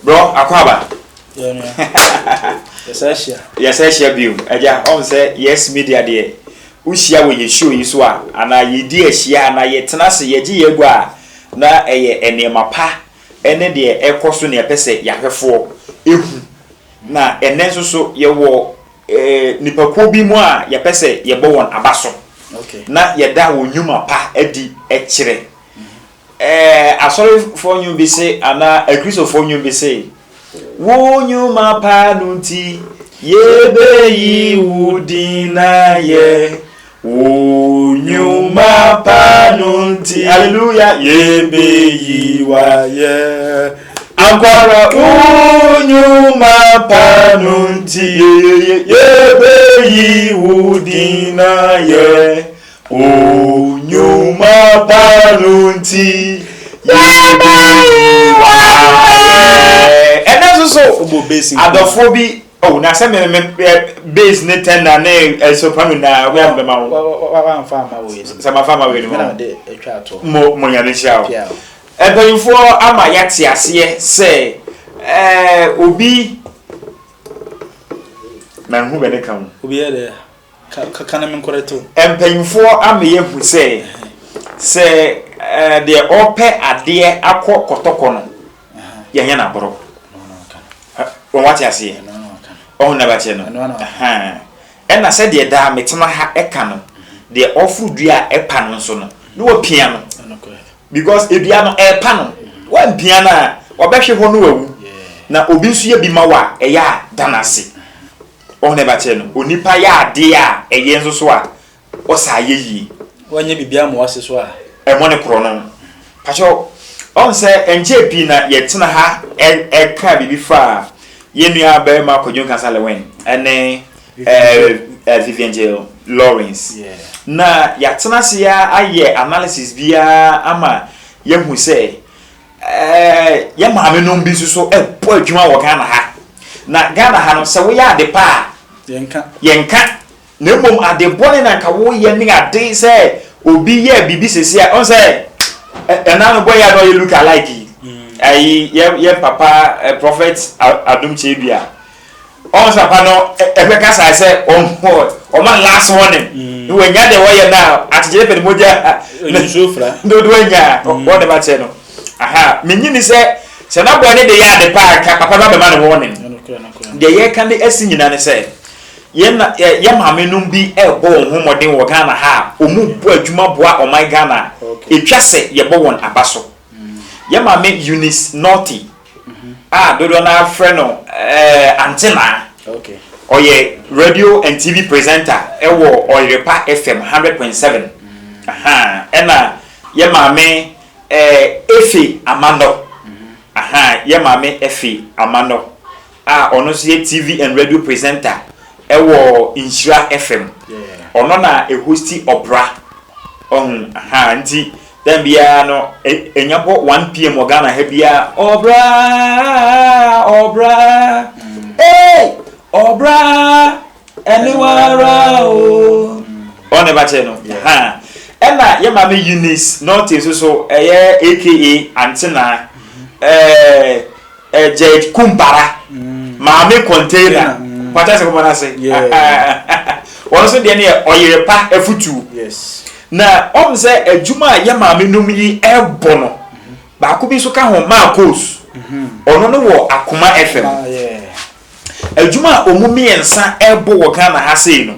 Bro, akwaaba. Yɛsɛ ahyia. Yɛsɛ ahyia bio. Agya, ɔn sɛ Yes Media deɛ, wohyia wɔ yɛ show yi so a, anaa yɛdi ahyia, anaa yɛtena ase, yɛgye yɛn agua a, na ɛyɛ nneɛma pa ne deɛ ɛkɔ so na yɛpɛ sɛ yɛahwɛfoɔ ɛhu. Na ɛnnɛ nso so yɛwɔ nnipakuo bi mu a yɛpɛ sɛ yɛbɔ wɔn aba so na yɛda wɔn nnwuma pa adi kyerɛ. Asɔrefoɔ nnwom bi se anaa Akristofoɔ nnwom bi se, Wo nnwuma pa no nti, yɛbɛyi wo din na yɛ. Wo nnwuma pa no nti, hallelujah, yɛbɛyi wayɛ. Ankwara wo nnwuma pa no nti, yɛbɛyi wo din na yɛ. Wo nnwuma pa no nti, yɛbɛyi wayɛ. Ɛnɛ nso so, adɔfoɔ bi, oh, na sɛ me me bass ne tenor ne soprano na wo bɛma wo. Wamfa ama wei no. Sɛ mafa ama wei no. Mena de atwa ato. Mo mo Nyame nhyira wo. Mpanyinfoɔ ama yɛate aseɛ sɛ obi manhu bɛ ne ka ho. Obi yɛ dɛ. Ka na menkɔrɛte wo. Mpanyimfoɔ ama yɛahu sɛ, sɛ deɛ ɔrepɛ adeɛ akɔ kɔtɔkɔ no, yɛnyɛ no aborɔ. Wɔn wate aseɛ? Ɔho na bɛkyɛ no. Ɛna sɛdeɛ daa metena ha ɛka no, deɛ ɔforo dua a ɛpa no nso no, na wapia no. Because edua no ɛrepa no, wampia no a, ɔbɛhwe hɔ no wawu. Na obi nso yɛ bi ma wo a, ɛyɛ a da no ase. Ɔho na ɛbɛkyerɛ no. Onipa yɛ adeɛ a ɛyɛ nso so a, ɔsa ayɛ yie. Wanyɛ biribi ama wase so a. Ɛmmɔ ne korɔ no. Pakyɛw, ɔhu sɛ ɛnkyɛɛ pii na yɛtena ha ɛkaa biribi faa yɛn nua barima Kwadwo Nkansah Lewin ɛne Vivian Jill Lawrence. Na yɛatena ase ara ayɛ analysis biara ama yɛahu sɛ Ɛɛ yɛn maamenom bi nso so bɔ adwuma wɔ Ghana ha. Na Ghana ha no, sɛ woyɛ ade pa a, Yɛnka. yɛnka. Na mmom ade bɔne na nka woyɛ ne ade sɛ obi yɛ biribi sese a, ɔn sɛ ɛna no bɔ yɛ a na ɔyɛ look alike yi. Ayi yɛ yɛ papa Prophet Adom Kyedua. Ɔn sɛ papa no ɛbɛka saa sɛ ɔma last warning. Ne wanya deɛ wɔyɛ no a akyekyere pɛ ne mogya nsuo fra. Dodo anya wɔn de ba kyerɛ no. Aha menyi ni sɛ sɛ na bɔyɛ ne de yɛ ade paa nka papa no abɛma no warning. Deɛ yɛka de asi nyina ne sɛ yɛn na yɛ maame nom bi ɛrebɔ wɔn ho mmɔden wɔ Ghana ha a wɔn bɔ adwuma boa ɔman Ghana a etwa sɛ yɛbɔ wɔn aba so. Yɛ maame Eunice Nortey a dodoɔ no ara frɛ no Ante Naa. Ɔyɛ radio and TV presenter wɔ Ɔyerepa FM 100.7. Ɛna yɛ maame Efe Amanɔ. Yɛ maame Efe Amanɔ a ɔno nso yɛ TV and radio presenter wɔ Nhyira FM. Ɔno na ɛhosti Ɔbra. Ɔho, aha, nti time biara no, ɛnya bɔ 1 pm wɔ Ghana ha biara, ɔbra, ɔbra, ee, ɔbra, ɛne wara o. Ɔno na ɛba kyerɛ no, ha. Ɛna yɛ maame Eunice Nortey nso so, ɛyɛ aka Antena, ɛɛ, Judge Kumbara, Maame Container, pata sɛ kɔmɔ n'ase. Wɔn nso deɛ no yɛ ɔyere pa afutuo. Na wɔn sɛ adwuma a yɛ maame nom yi ɛbɔ no, baako bi nso ka ho, Marcos. Ɔno no wɔ Akoma FM. Adwuma a wɔn mmiɛnsa ɛbɔ wɔ Ghana ha sei no,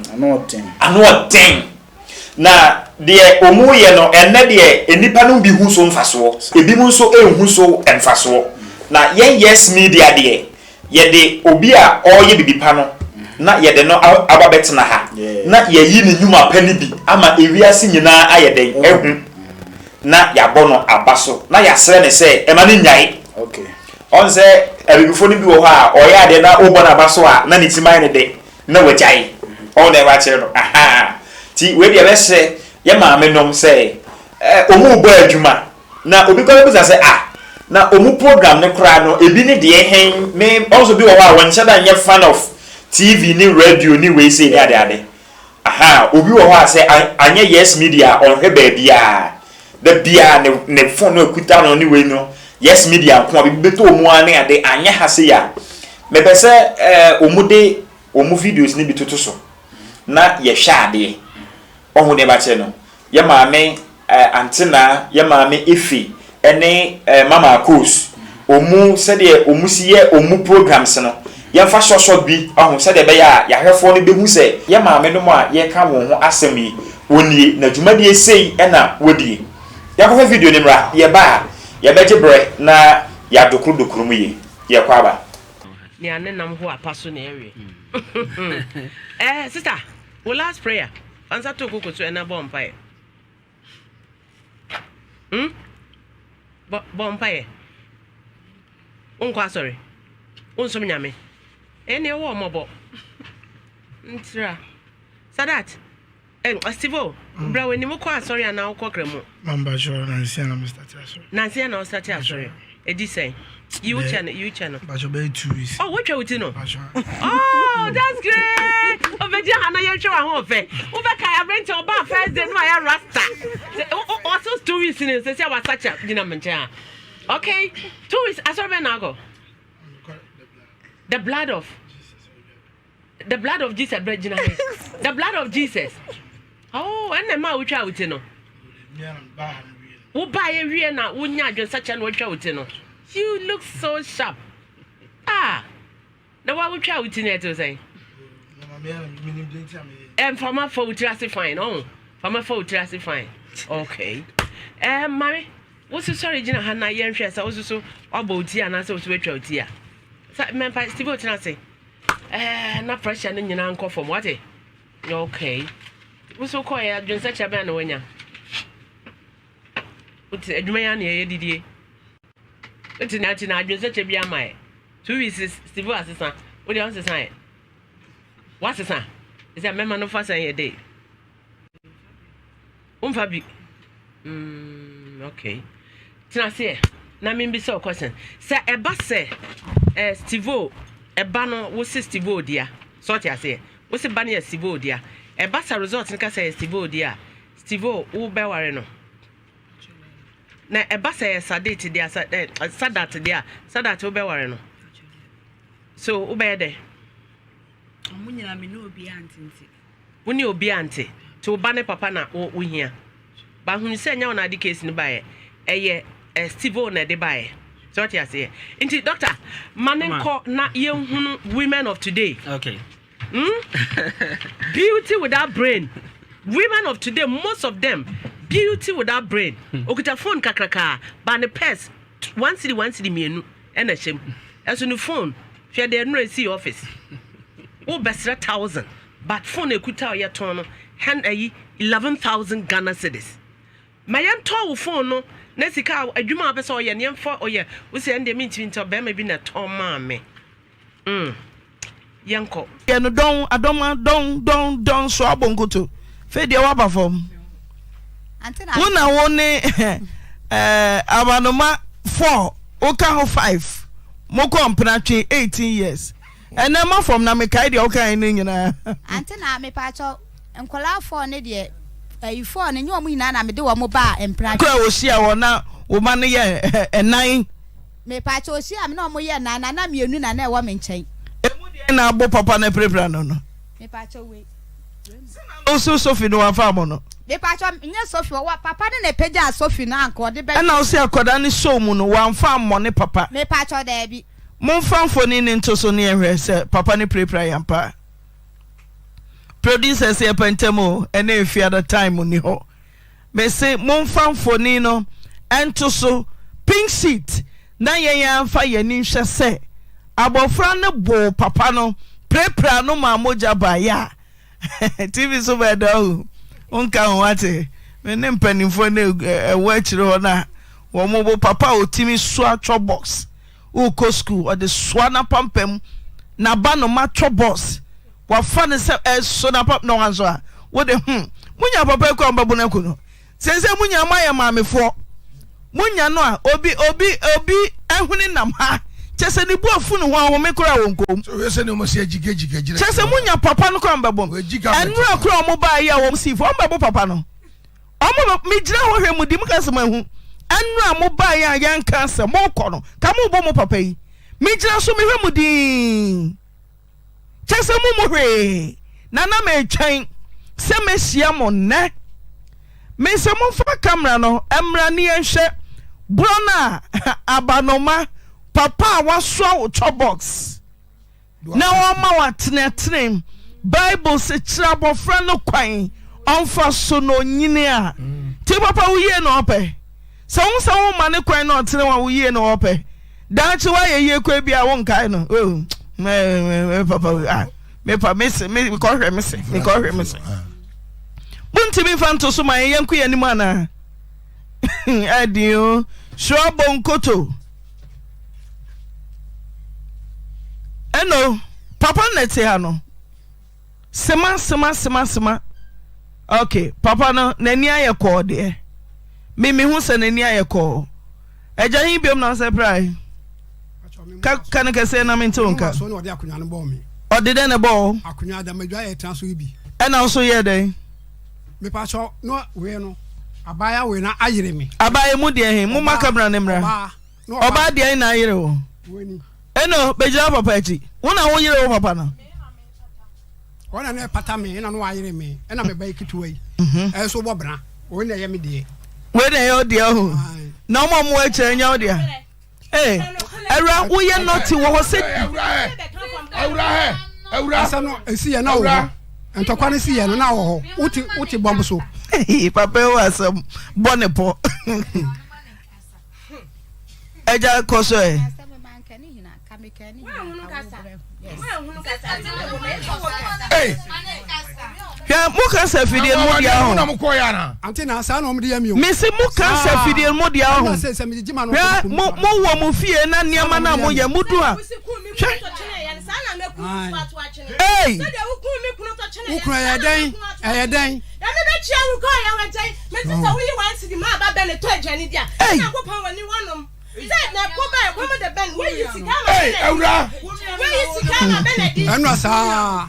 ano ɔden. Na deɛ wɔreyɛ no, ɛnnɛ deɛ nnipa no bi hu so mfasoɔ, ebinom nso nhu so mfasoɔ. Na yɛn Yes Media deɛ, yɛde obi a ɔreyɛ biribi pa no na yɛde no aba bɛtena ha, na yɛayi ne nnwuma pa no bi ama ewiase nyinaa ayɛ dɛn? Ahu, na yɛabɔ no aba so, na yɛasrɛ no sɛ mma no nnyae. Ɔn sɛ abibifoɔ no bi wɔ hɔ a, ɔyɛ adeɛ na wobɔ no aba so a, na ne tirim ayɛ no dɛ. Na wagyae. Ɔho na ɛba kyerɛ no. Ahaa. Nti wei deɛ mɛsrɛ yɛ maame nom sɛ eh, ɔmu bɔ adwuma. Na obi koraa bɛbisa sɛ ah, na ɔmu program no koraa no ebi ne deɛ hen me ɔho sɛ obi wɔ hɔ a wɔnhyɛ da nyɛ fan of TV ne radio ne wei sei ne ade ade. Ahaa, obi wɔ hɔ a sɛ anyɛ Yes Media a ɔnhwɛ baabiara. Da biara ne ne phone no akuta no ne wei no. Yes Media nko a biribi bɛtɔ wɔn ara ne ade anyɛ ha sei a, mepɛ sɛ ɛɛ wɔn de wɔn videos no bi toto so na yɛhwɛ adeɛ. Ɔho deɛ bakyɛ no, yɛ maame eh, Antenaa, yɛ maame Efe ne eh, Mama Akos, ɔmu sɛdeɛ ɔmu si yɛ ɔmu programs no, yɛmfa short short bi, ɔho, sɛdeɛ ɛbɛyɛ a yɛahwɛfoɔ no bɛhu sɛ yɛ maame nom a yɛreka wɔn ho asɛm yi, wɔnie, na dwumadie sei na wɔdie. Yɛnkɔhwɛ video no mmra, yɛba a, yɛbɛgye berɛ na yɛadokoro dokoro mu yie. Yɛkɔ aba. Nea ne nam ho apa so na ɛwe. Eh, sister, wo last prayer. Fa nsa to koko so ɛna bɔ mpaeɛ. Hmm? Bɔ, bɔ mpaeɛ. Wonkɔ asɔre. Wonsom nyame. Ɛne ɛwɔ ɔmɔbɔ. Ntira. Sadat. Eh, Stivo, mm. bra w'anim wokɔ asɔre anaa wokɔ kramu? Mambakyɛ nansia na mestate asɔre. Nansia na wostate asɔre. Ɛdi sɛn? Yi wo kyɛ no, yi wo kyɛ no. Bakyɛ bɛyɛ 2 weeks. Oh, wotwa wo ti no? Oh, that's great. Obɛgye ha na yɛnhwɛ w'ahoɔfɛ. Wobɛkae aberɛnkyɛ ɔbaa first day no ayɛ rasta. Ɔso 2 weeks no sɛ sɛ wasakyɛ gyina me nkyɛn a. Okay, 2 weeks asɔre bɛn na akɔ? The blood of The blood of Jesus brɛ gyina he. The blood of Jesus. Oh, ɛnna ɛma a wotwa wo ti no. Wobaeɛ wie na wonya adwensakyɛ na wotwa wo ti no. You look so sharp. Ah, na wa wotwa wo ti no ɛte sɛn? Ɛmfama fa wo tiri ase fine, ɔho. Fama fa wo tiri ase fine. Okay. Eh, mame, wo so sɔre gyina ha na yɛnhwɛ sɛ wo so so wabɔ wo ti anaasɛ wo so watwa wo ti a. Sɛ mɛmpa Steve otena ase. Ɛɛ na pressure no nyinaa nkɔ fam wate. Okay. Wo so kɔɛ adwensakra bɛn na wanya? Wote adwuma yi ana yɛyɛ didie. Wote na ate na adwensakra bi ama ɛ. 2 weeks Steve asesa. Wo deɛ ɔnsesa ɛ. Wasesa. Ɛsɛ mɛma no fa sɛn yɛ de. Womfa bi. Mm, okay. Tena ase ɛ na membisa wo question. Sɛ ɛba sɛ eh, Stevo ɛba no wo se Stevo dea. Sɛ ɔte aseɛ. Wo se ba no yɛ Stevo dea. Ɛba sɛ result no ka sɛ yɛ Stevo dea a, Stevo wo bɛware no. Na ɛba sɛ yɛ Sadet dea, sa, eh, Sadat dea, Sadat wo bɛware no. So wobɛyɛ dɛ? Ɔmo nyinaa me ne obiara ntente. Wo ne obiaa nte, nti wo ba ne papa na wo wo hia. But hunu sɛ ɛnyɛ wo na ade case no baeɛ, ɛyɛ eh, Stevo na ɛde baeɛ. Sɛ wote aseɛ? Nti doctor, ma ne nkɔ na yɛnhunu women of today. Okay. Hmm? Beauty without brain. Women of today, most of them, beauty without brain. Okuta phone kakraka, but ne purse, 1 cedi, 1 cedi mmienu ɛna ɛhyɛ mu. Ɛso ne phone, hwɛ deɛ nnora esi office. Wo bɛsrɛ thousand. But phone ekuta a yɛtɔn no hɛn ayi 11,000 Ghana cedis. Ma yɛntɔn wo phone no na sika a adwuma a wopɛ sɛ ɔyɛ no yɛmfa ɔyɛ. Wo sɛ ɛndeɛ mentumi ntɔ bɛrima bi na ɛtɔn maa me. Mm. Yɛnkɔ. Yɛ no dɔn adɔma dɔn dɔn dɔn so abɔ nkoto fei deɛ woaba fam wo na wo ne eh, abanoma 4 woka ho 5 mokɔ mpena twe 18 years Ɛnɛ ma fam na mekae deɛ wokae no nyinaa. Ante na mepaakyɛw nkwadaa four ne deɛ ɛyi four no nyɛ wɔn nyinaa na mede wɔn baa mpena. Kura ohyia wɔ na wo ma no yɛ ɛnan. Mepaakyɛw ohyia me na wɔn yɛ nan na na mmienu na na ɛwɔ me nkyɛn. Emu deɛ na abo papa no apirapira no no. Mepaakyɛw wei. Sɛ na no so Sophie no wafa mo no. Mepaakyɛw nyɛ Sophie ɔwɔ papa no na ɛpagyaa Sophie no anka ɔde bɛ. Ɛna ɔsi akwadaa no sɔɔ mu no wamfa ammɔ ne papa. Mepaakyɛw daabi. Momfa mfoni no nto so na yɛnhwɛ sɛ papa no pirapira yɛn ampa a. Producers yɛpɛ ntɛm o, ɛnɛ Efiada time nni hɔ. Mese momfa mfoni no nto so, pink sheet, na yɛn ara mfa yɛn ani nhwɛ sɛ abɔfra no boo papa no pirapiraa no maa mogya baeɛ a. TV so bɛɛ dɛ o, wonka ho wate. Me ne mpanimfoɔ no ɛwɔ akyire hɔ no a wɔn bo papa a ɔtumi soa twɔ box. Wokɔ sukuu, ɔde soa n'apampam, n'aba no ma twɔ bɔs. Wafa no sɛ ɛso n'apam na wanso a, wode hmm. Munya papa yi kɔ a mobɛbo no aku no. Seesei munya moayɛ maamefoɔ. Munya no a, obi obi obi ahuni nam ha. Kyɛ sɛ ne bu afu ne ho ahome koraa wɔ nkom. Kyɛ sɛ munya papa no koraa mobɛbo no. Ɛnora koraa wɔn baa yi a wɔn sii fam, wɔn bɛbo papa no. Ɔmo bɛ, me gyina hɔ hwɛ mo di mu ka sɛ mahu. Ɛnora a mobaeɛ a yɛanka asɛm, morekɔ no, ka morebɔ mo papa yi. Megyina so mehwɛ mo dinn. Kyerɛ sɛ mommu hwee, na na meretwɛn sɛ mɛhyia mo nnɛ. Mese momfa camera no mmra ne yɛnhwɛ borɔno a abanoma papa a wasoa wo chop box na ɔma wo ateneatene. Bible se kyerɛ abɔfra no kwan ɔmfa so na onyini a. Nti papa wo yie na ɔpɛ. Sɛ wohu sɛ womma no kwan na ɔtene wa wo yie na ɔpɛ. Daakye woayɛ yie kɔ ebi a wonkae no. Oh, me papa ah, me pa me se me kɔhwɛ me se me kɔhwɛ me se. Montumi mfa nto so ma yɛn yɛnko yɛn anim anaa? Ɛden o, sure bonkoto. Ɛno, papa na ɛte ha no. Sema sema sema sema. Ok, papa no n'ani ayɛ kɔɔ deɛ. Me mehu sɛ n'ani ayɛ kɔɔ. Agya he biom na ɔsɛ prae. Ka ka no kɛseɛ na mente wo nka. Ɔde dɛn na ɛbɔɔ wo? Akonnwa adamadwa yɛ tena so yi bi. Ɛna wo so yɛɛ dɛn? Mepakyɛ no wei no abaayewa wei na ayere me. Abaayewa mu deɛ he? Momma kamera no mmra. Ɔbaa deɛ na ayere wo? Eno bɛgyina papa akyi. Wo na wo yere wo papa no? Ɔna na ɛpata me ɛna no ayere me ɛna me ba yi ketewa yi ɛnso bɔ bra wei na ɛyɛ me deɛ. Wei na ɛyɛ wo deɛ o. Na ɔmo a ɔmo wɔ akyire ɛnyɛ wo deɛ. Ee awura woyɛ nɔte wɔ hɔ sɛ. Awura hɛ awura hɛ awura. Asɛm no esi yɛ na wɔ hɔ ntɔkwa no si yɛ no na wɔ hɔ wote wote bɔmb so. Papa yi wɔ asɛm bɔ ne pɔ. Agya kɔ so ɛ. Hwɛ mo kasa fidie no mo dea ho. Mesi mo kasa fidie no mo dea ho. Hwɛ mo mo wɔ mo fie na nneɛma na mo yɛ mo du a. Hwɛ. Ei. Wokunu ɛyɛ dɛn ɛyɛ dɛn. Ei. Ɛnna saa.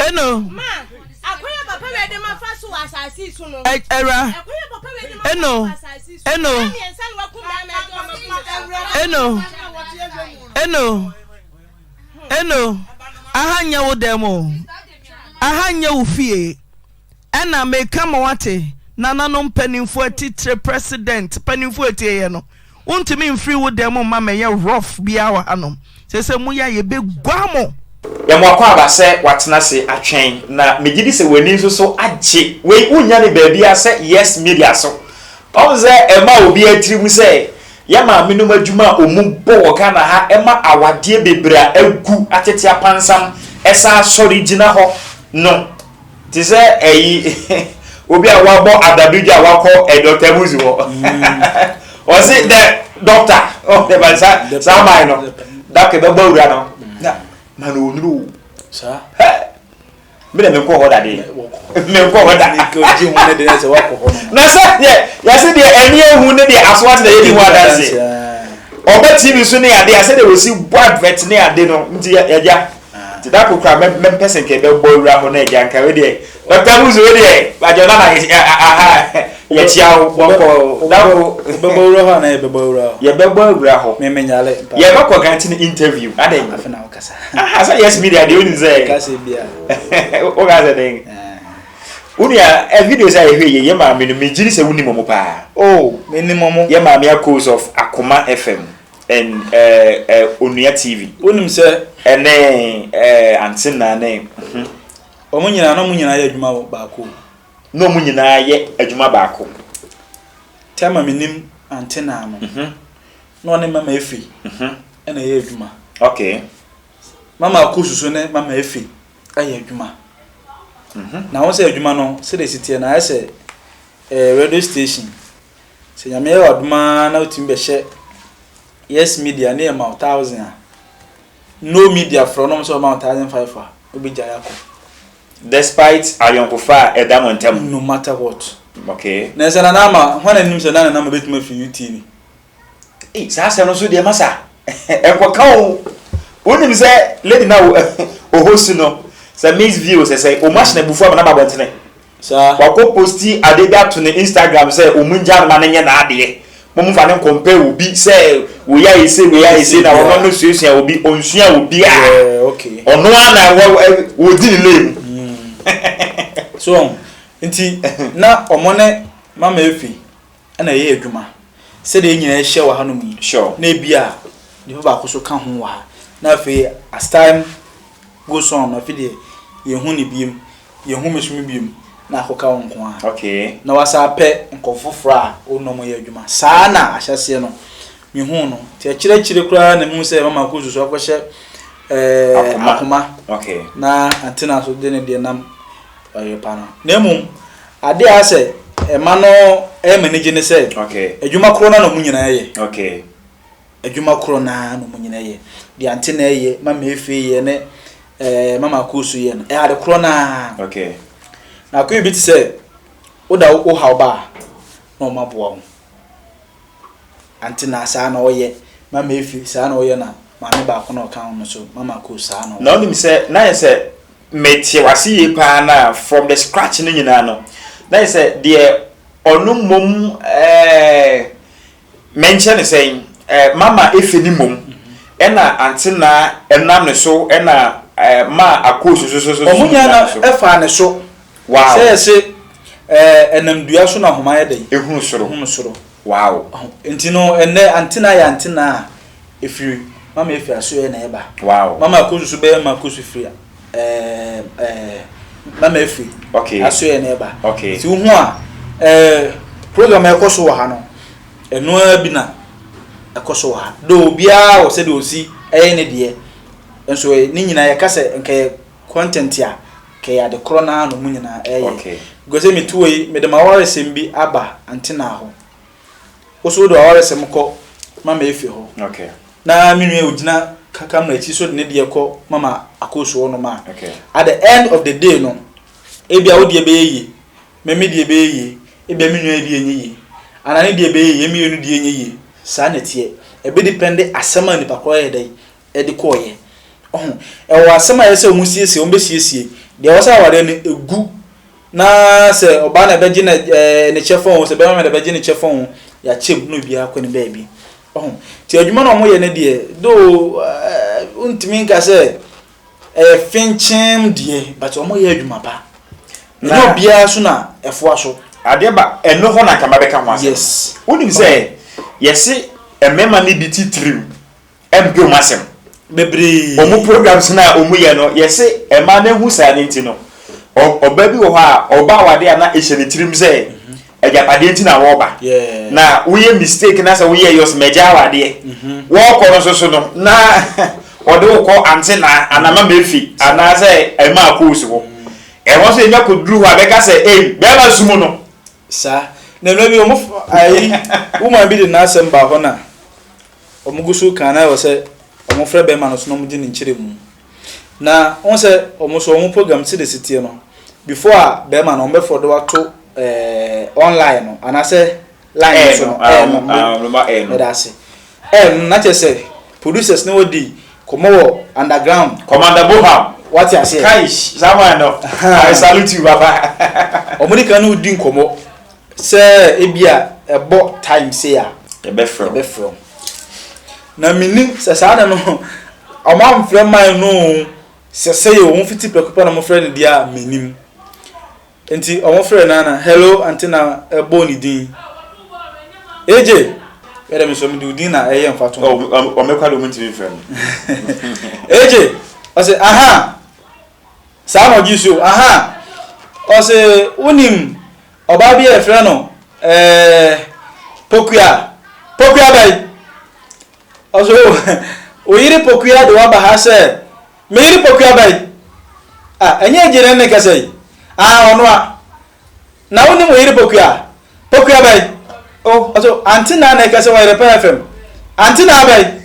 Eno. Ɛwura. Eno. Eno. Eno. Eno. Eno. Aha nyɛ wo dɛm o. Aha nyɛ wo fie. Ɛna meka ma wate nananom mpanimfoɔ atitire president mpanimfoɔ atieɛ no wontumi mfiri wo dan mu mma mɛyɛ rough biara wɔ hanom sɛ sɛ moyɛ a yɛbɛgua mo. Yɛ mo akwaaba sɛ watena ase atwɛn na megye di sɛ w'ani nso so agye. Wei wonnya no baabiara sɛ Yes Media so. Wahu sɛ ɛma obiara tiri mu sɛ yɛ maamenom adwuma a wɔn bɔ wɔ Ghana ha ɛma awadeɛ bebree a agu atete apansam ɛsan asɔre gyina hɔ no. Te sɛ ɛyi obi a wabɔ adabidwa a wakɔ ɛ dɔkta muzi hɔ ɔsi dɛ dɔkta ɔdɛ ba sa saa man no dɔkta bɛbɔ awura no na ma na onuru o hɛ mi na mi nkɔ hɔ da de mi nkɔ hɔ da na sɛ yɛ yɛsi deɛ ɛni ehu ne deɛ aso ati na yɛ di ho adanse ɔbɛ tv so ne ade a sɛ deɛ osi bɔ advert ne ade no nti yɛ gya. Nti da koro koraa mɛmpɛ sɛ nka ɛbɛbɔ awura hɔ na agya nka wei deɛ Dr. Musu wei deɛ agya nana aha yɛkyia wo bɔkɔ da koro wobɛbɔ awura hɔ anaa yɛbɛbɔ awura hɔ yɛbɛbɔ awura hɔ memenyale yɛbɛkɔ gante no interview adɛn afei na wokasa aha sɛ yes media deɛ wonim sɛ kasa bia woka sɛ dɛn wo nua ɛ videos a yɛhwɛ yɛ yɛ maame no megye di sɛ wonim ɔmo paa oh menim ɔmo yɛ maame akos of Akoma FM And eh eh Onua TV. Wonim sɛ. Ɛne eh Antenna ne mhm. Wɔn nyinaa na wɔn nyinaa yɛ adwuma baako. Na wɔn nyinaa yɛ adwuma baako. Thelma menim Antenna no. Mhm. Na ɔne Mama Efe. Mhm. Ɛna ɛyɛ adwuma. Okay. Mama Akusu so ne Mama Efe ɛyɛ adwuma. Mhm. Na wɔn sɛ adwuma no sɛdeɛ esi teɛ na ayɛ sɛ eh radio station. Sɛ Nyame yɛ w'adom ara na wotumi bɛhyɛ Yes Media ne yɛma wo thousand a, No Media frɛ wo na wɔn sɛ wɔma wo 1005 a, wobɛgyae akɔ. Despite ayɔnkofa a ɛda mo ntam. No matter what. Okay. Na sɛ Nana Ama, hwan na nim sɛ na Nana Ama bɛtumi afiri UTV? Ei, saa asɛm no nso deɛ masa, ɛnkɔka o. Wonim sɛ lady no a ɔhost no, sɛ Miss V o, sɛ sɛ, wɔn ahyɛ no abufuo ama no aba abɔntene. Saa. Wakɔ posti ade bi ato ne Instagram sɛ ɔmo ngyaa no ma no nyɛ n'adeɛ. Mo mfa no nkɔmpɛ obi sɛ wei ayɛ sei wei ayɛ sei na ɔno no suasua obi ɔnsua obiara. Yeah, okay. Ɔno ara na wɔ wɔdi ne lane mu. So nti na ɔmo ne Mama Efi na ɛyɛ adwuma sɛdeɛ yɛn nyinaa ahyia wɔ hanom yi. Sure. Na ebi a nipa baako so ka ho wɔ ha. Na afei as time goes on no afei deɛ yɛnhu ne biem, yɛnhu me so me biem na akɔka wo nko ara. Okay. Na wasan apɛ nkurɔfo foforɔ a wo ne wɔn yɛ adwuma. Saa na ahyɛaseɛ no mehuu no. Nti akyire akyire koraa na mehu sɛ Mama Akua so akɔhyɛ ɛɛ Akoma. Akoma. Okay. Na Antena nso de ne deɛ nam ɔyere pa no. Na mmom adeɛ a asɛ ɛma no ɛyɛ m'anigye ne sɛ Okay. adwuma korɔ no ara na wɔn nyinaa yɛ. Okay. Adwuma korɔ no ara na wɔn nyinaa yɛ. Deɛ Antena yɛ, Mama Efe yɛ ne ɛɛ Mama Akua yɛ no, ɛyɛ ade korɔ no ara. Okay. Na akɔyɛ bi te sɛ woda wo haw ba a na wɔn aboa wo. Ante na saa na ɔyɛ, Mama Efi saa na ɔyɛ na maame baako na ɔka ho no nso, Mama Akua saa na ɔyɛ. Na wonim sɛ na ayɛ sɛ mete w'ase yie paa na from the scratch no nyinaa no na ayɛ sɛ deɛ ɔno mmom ɛɛ menkyɛ ne sɛn ɛɛ Mama Efe ne mmom ɛna Ante na ɛnam ne so ɛna ɛɛ ma Akua so so so so Wɔn nyinaa nam na ne so. ɛfaa ne so. Wow. Sɛ yɛse ɛɛ ɛnam dua so na ahoma yɛ dɛn? Ehunu soro. Ehunu soro. Wow. Nti no ɛnɛ Antena yɛ Antena a ɛfiri Mama Efi asoɛɛ na ɛba. Wow. Mama Akosu so bɛyɛ Mama Akosu firi ɛɛ ɛɛ Mama Efi Okay. asoɛɛ na ɛba. Okay. Nti wohu a ɛɛ program a ɛkɔ so wɔ ha no ɛno ara bi na ɛkɔ so wɔ ha. Though obiara wɔ sɛdeɛ ɔsi ɛyɛ ne deɛ nso ne nyinaa yɛka sɛ nka yɛ content a nka ɛyɛ ade korɔ no ara na wɔn nyinaa ɛyɛ. Okay. Because sɛ mete hɔ yi mede m'awaresɛm bi aba Antena hɔ. Wo nso wode w'awaresɛm kɔ Mama Efe hɔ. Okay. Na me nua a ɔgyina camera akyi nso de ne deɛ kɔ Mama Akoosu hɔnom a, Okay. at the end of the day no, ebia wo deɛ bɛyɛ yie, me me deɛ bɛyɛ yie, ebia me nua yi deɛ nyɛ yie, anaa ne deɛ bɛyɛ yie, yɛn mmienu deɛ nyɛ yie. Saa na ɛteɛ. Ɛbɛdepɛnde asɛm a nipa korɔ yɛ dɛn de kɔeɛ. Ɔho, ɛwɔ asɛm a ɛyɛ sɛ wɔn siesie, wɔn bɛsiesie. Deɛ ɛwɔ sɛ awareɛ no ɛgu na sɛ ɔbaa na ɛbɛgye ne ɛɛ ne kyɛfa o, sɛ bɛrima na ɛbɛgye ne kyɛfa o, yɛakyɛ mu na obiara kɔ ne baabi. Ɔho, nti adwuma na wɔyɛ no deɛ, though ɛɛ wontumi nka sɛ ɛyɛ fenkyem deɛ, but wɔyɛ adwuma pa. Ɛnyɛ obiara so na ɛfoa so. Adeɛ ba ɛno hɔ na nka mabɛka ho asɛm. Yes. Wonim sɛ yɛse mmarima no bi titiriw mpɛ wɔn asɛm. Bebree. Wɔn programs no a wɔyɛ no, yɛse mmaa no ahu saa no nti no, ɔbaa bi wɔ hɔ a, ɔba awade a na ɛhyɛ ne tirim sɛ agyapadeɛ nti na wɔreba. Na woyɛ mistake na sɛ woyɛ yɔs magya awadeɛ. Wɔrekɔ no nso so no, na ɔde wo kɔ antena anaa mama efi anaasɛ ɛma akoosi hɔ. Ɛhɔ nso yɛnya kɔduru hɔ a bɛka sɛ, ei, bɛrima sum no. Saa. Na mmerɛ bi wɔn ayi, woman bi de n'asɛm baa hɔ na Wɔgu so kan na ɛwɔ sɛ wɔfrɛ bɛrima no so na wɔgye ne nkyerɛmu. Na wɔn sɛ wɔn nso wɔn program sɛdeɛ ɛsi teɛ no, before a bɛrima no wɔbɛfrɛ de wato ɛɛ online no anaasɛ line no so no ɛɛ no no ɛda ase ɛɛ no na kyerɛ sɛ producers no wɔdi kɔmɔ wɔ underground. Commander Boham. Wate aseɛ. Kaish, someone no. I salute you, papa. Wɔn de kan no di nkɔmɔ. Sɛ ebia ɛbɔ time sei a. Yɛbɛfrɛ wo. Yɛbɛfrɛ wo. Na mennim sɛ saa da no wɔn amfrɛ man no o, sɛ sɛi o, wɔn fiti prɛko pɛ na wɔfrɛ no deɛ a mennim. Nti wɔn frɛ no ana, hello ante na ɛbɔɔ ne din. AJ, yɛ dɛ mesɔ mede wo din na ɛyɛ mfatoho. Oh, wɔn mɛkɔ de wɔn ntumi mfrɛ no. AJ, ɔsɛ aha, saa na ɔgye so, aha, ɔsɛ wonim Ɔbaa bi a yɛfrɛ no ɛɛ Pokua. Pokua bɛn? Ɔsɛ o, wo yere Pokua de waba ha sɛ me yere Pokua bɛn? Ah, ɛnyɛ agye na ne kasa yi. Ah, ɔno a. Na wonim wo yere Pokua? Pokua bɛn? O, ɔsɛ ante na na ɛkasa wɔ Yerepa FM. Ante na bɛn?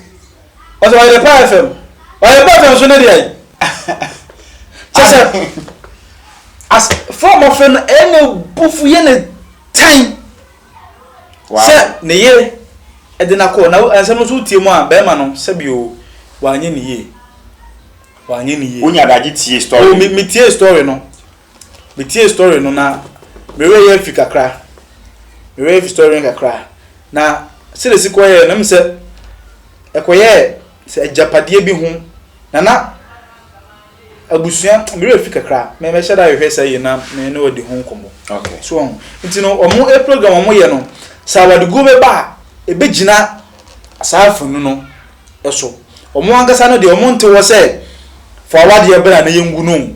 Ɔsɛ Ɔyerepa FM. Ɔyerepa FM so ne deɛ. Kyɛ sɛ as fam ɔfrɛ no ɛyɛ ne bufu yɛ ne tan sɛ ne yere ɛde no akɔ na nsɛm no nso wotie mu a bɛrima no sɛbi o wanyɛ ne yie wanyɛ ne yie. Wonya adagye tie story. O me tie story no me tie story no na. Me werɛ yɛ afi kakra. Me werɛ afi story no kakra. Na sɛdeɛ ɛsi kɔyɛɛ no, ɛm sɛ ɛkɔyɛɛ sɛ agyapadeɛ bi ho na na abusua me werɛ fi kakra. Mɛ mɛhyɛ da ahwehwɛ saa yie na me ne wadi ho nkɔmmɔ. Okay. So wɔn nti no wɔn program wɔn yɛ no sɛ awadeguo bɛba a ɛbɛgyina saa afanu no so. Wɔn ankasa no deɛ wɔn nte hɔ sɛ fa w'adeɛ bra na yɛngu no o.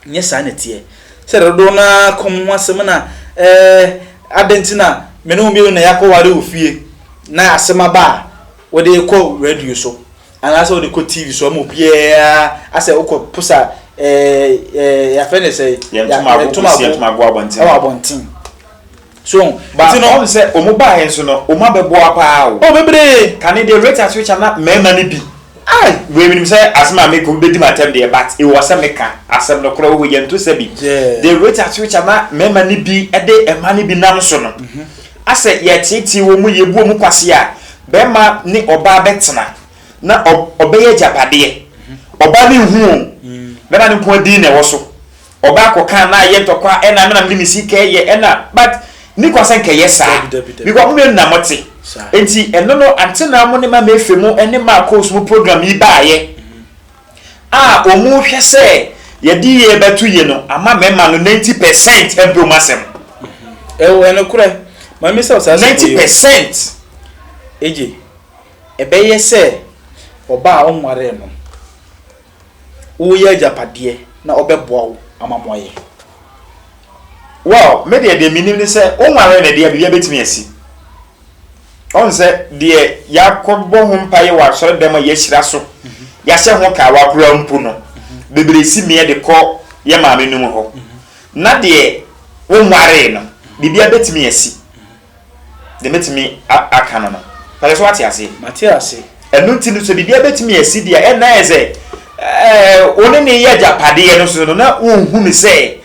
Nyɛ saa na ɛteɛ. Sɛ dodoɔ no ara ka wɔn ho asɛm na ɛɛ adɛn nti na me ne wo mmienu na yɛakɔware wɔ fie na asɛm aba a wode kɔ radio so anaasɛ wode kɔ TV so ama obiara asɛ wokɔ posa ɛɛ ɛɛ yɛafrɛ ne sɛ Yɛn ntomago kɔsi yɛn ntomago abɔnten. Ɛwɔ abɔnten. So Ba nti no ɔn sɛ ɔmo baeɛ nso no ɔmo abɛboa paa o. Oh bebree. Kane deɛ rate at which a na mmarima no bi. Ai! Wei menim sɛ asɛm a meka obi bɛdi m'atɛm deɛ but ewɔ sɛ meka asɛm no korɛ wɔ yɛnto sɛ bi. Yeah. The rate at which a na mmarima no bi de mmaa no bi nam so no asɛ yɛteetee wɔn yɛbu wɔn kwasea barima ne ɔbaa bɛtena na ɔbɛyɛ agyapadeɛ ɔbaa no nhu o barima no nko ara din na ɛwɔ so. Ɔbaa kɔ kaa na ayɛ ntɔkwa ɛna me na mede me sika ɛyɛ ɛna but ni kwa sɛ nkɛyɛ saa because mo mmienu na mo te nti ɛno no ante na mo ne ma mefe mo ɛne ma course mo program yi baayɛ a ɔmo hwɛ sɛ yɛde yie bɛto yie no ama mɛma no 90% ɛmpɛ ɔmo asɛm. Ɛwɔ ɛnokorɛ ma mi sɛ ɔsaa sɛ 90%. Egye ɛbɛyɛ sɛ ɔbaa a ɔnwaree no. Woreyɛ agyapadeɛ na ɔbɛboa wo ama moayɛ. Well, me deɛ deɛ menim ne sɛ wonwaree no deɛ biribiara bɛtumi asi. Ɔhu sɛ deɛ yɛakɔbɔ ho mpaeɛ wɔ asɔredɛm a yɛahyira so, yɛahyɛ ho kawa koraa mpo no, bebree si meɛ de kɔ yɛ maame nom hɔ. Na deɛ wonwaree no, biribiara bɛtumi asi. Deɛ mɛtumi aka no no. Pɛlɛ so wate aseɛ? Mate ase. Ɛno nti no sɛ biribiara bɛtumi asi deɛ ɛna ayɛ sɛ ɛɛ wo ne ne yɛ agyapadeɛ no so no na wonhu no sɛ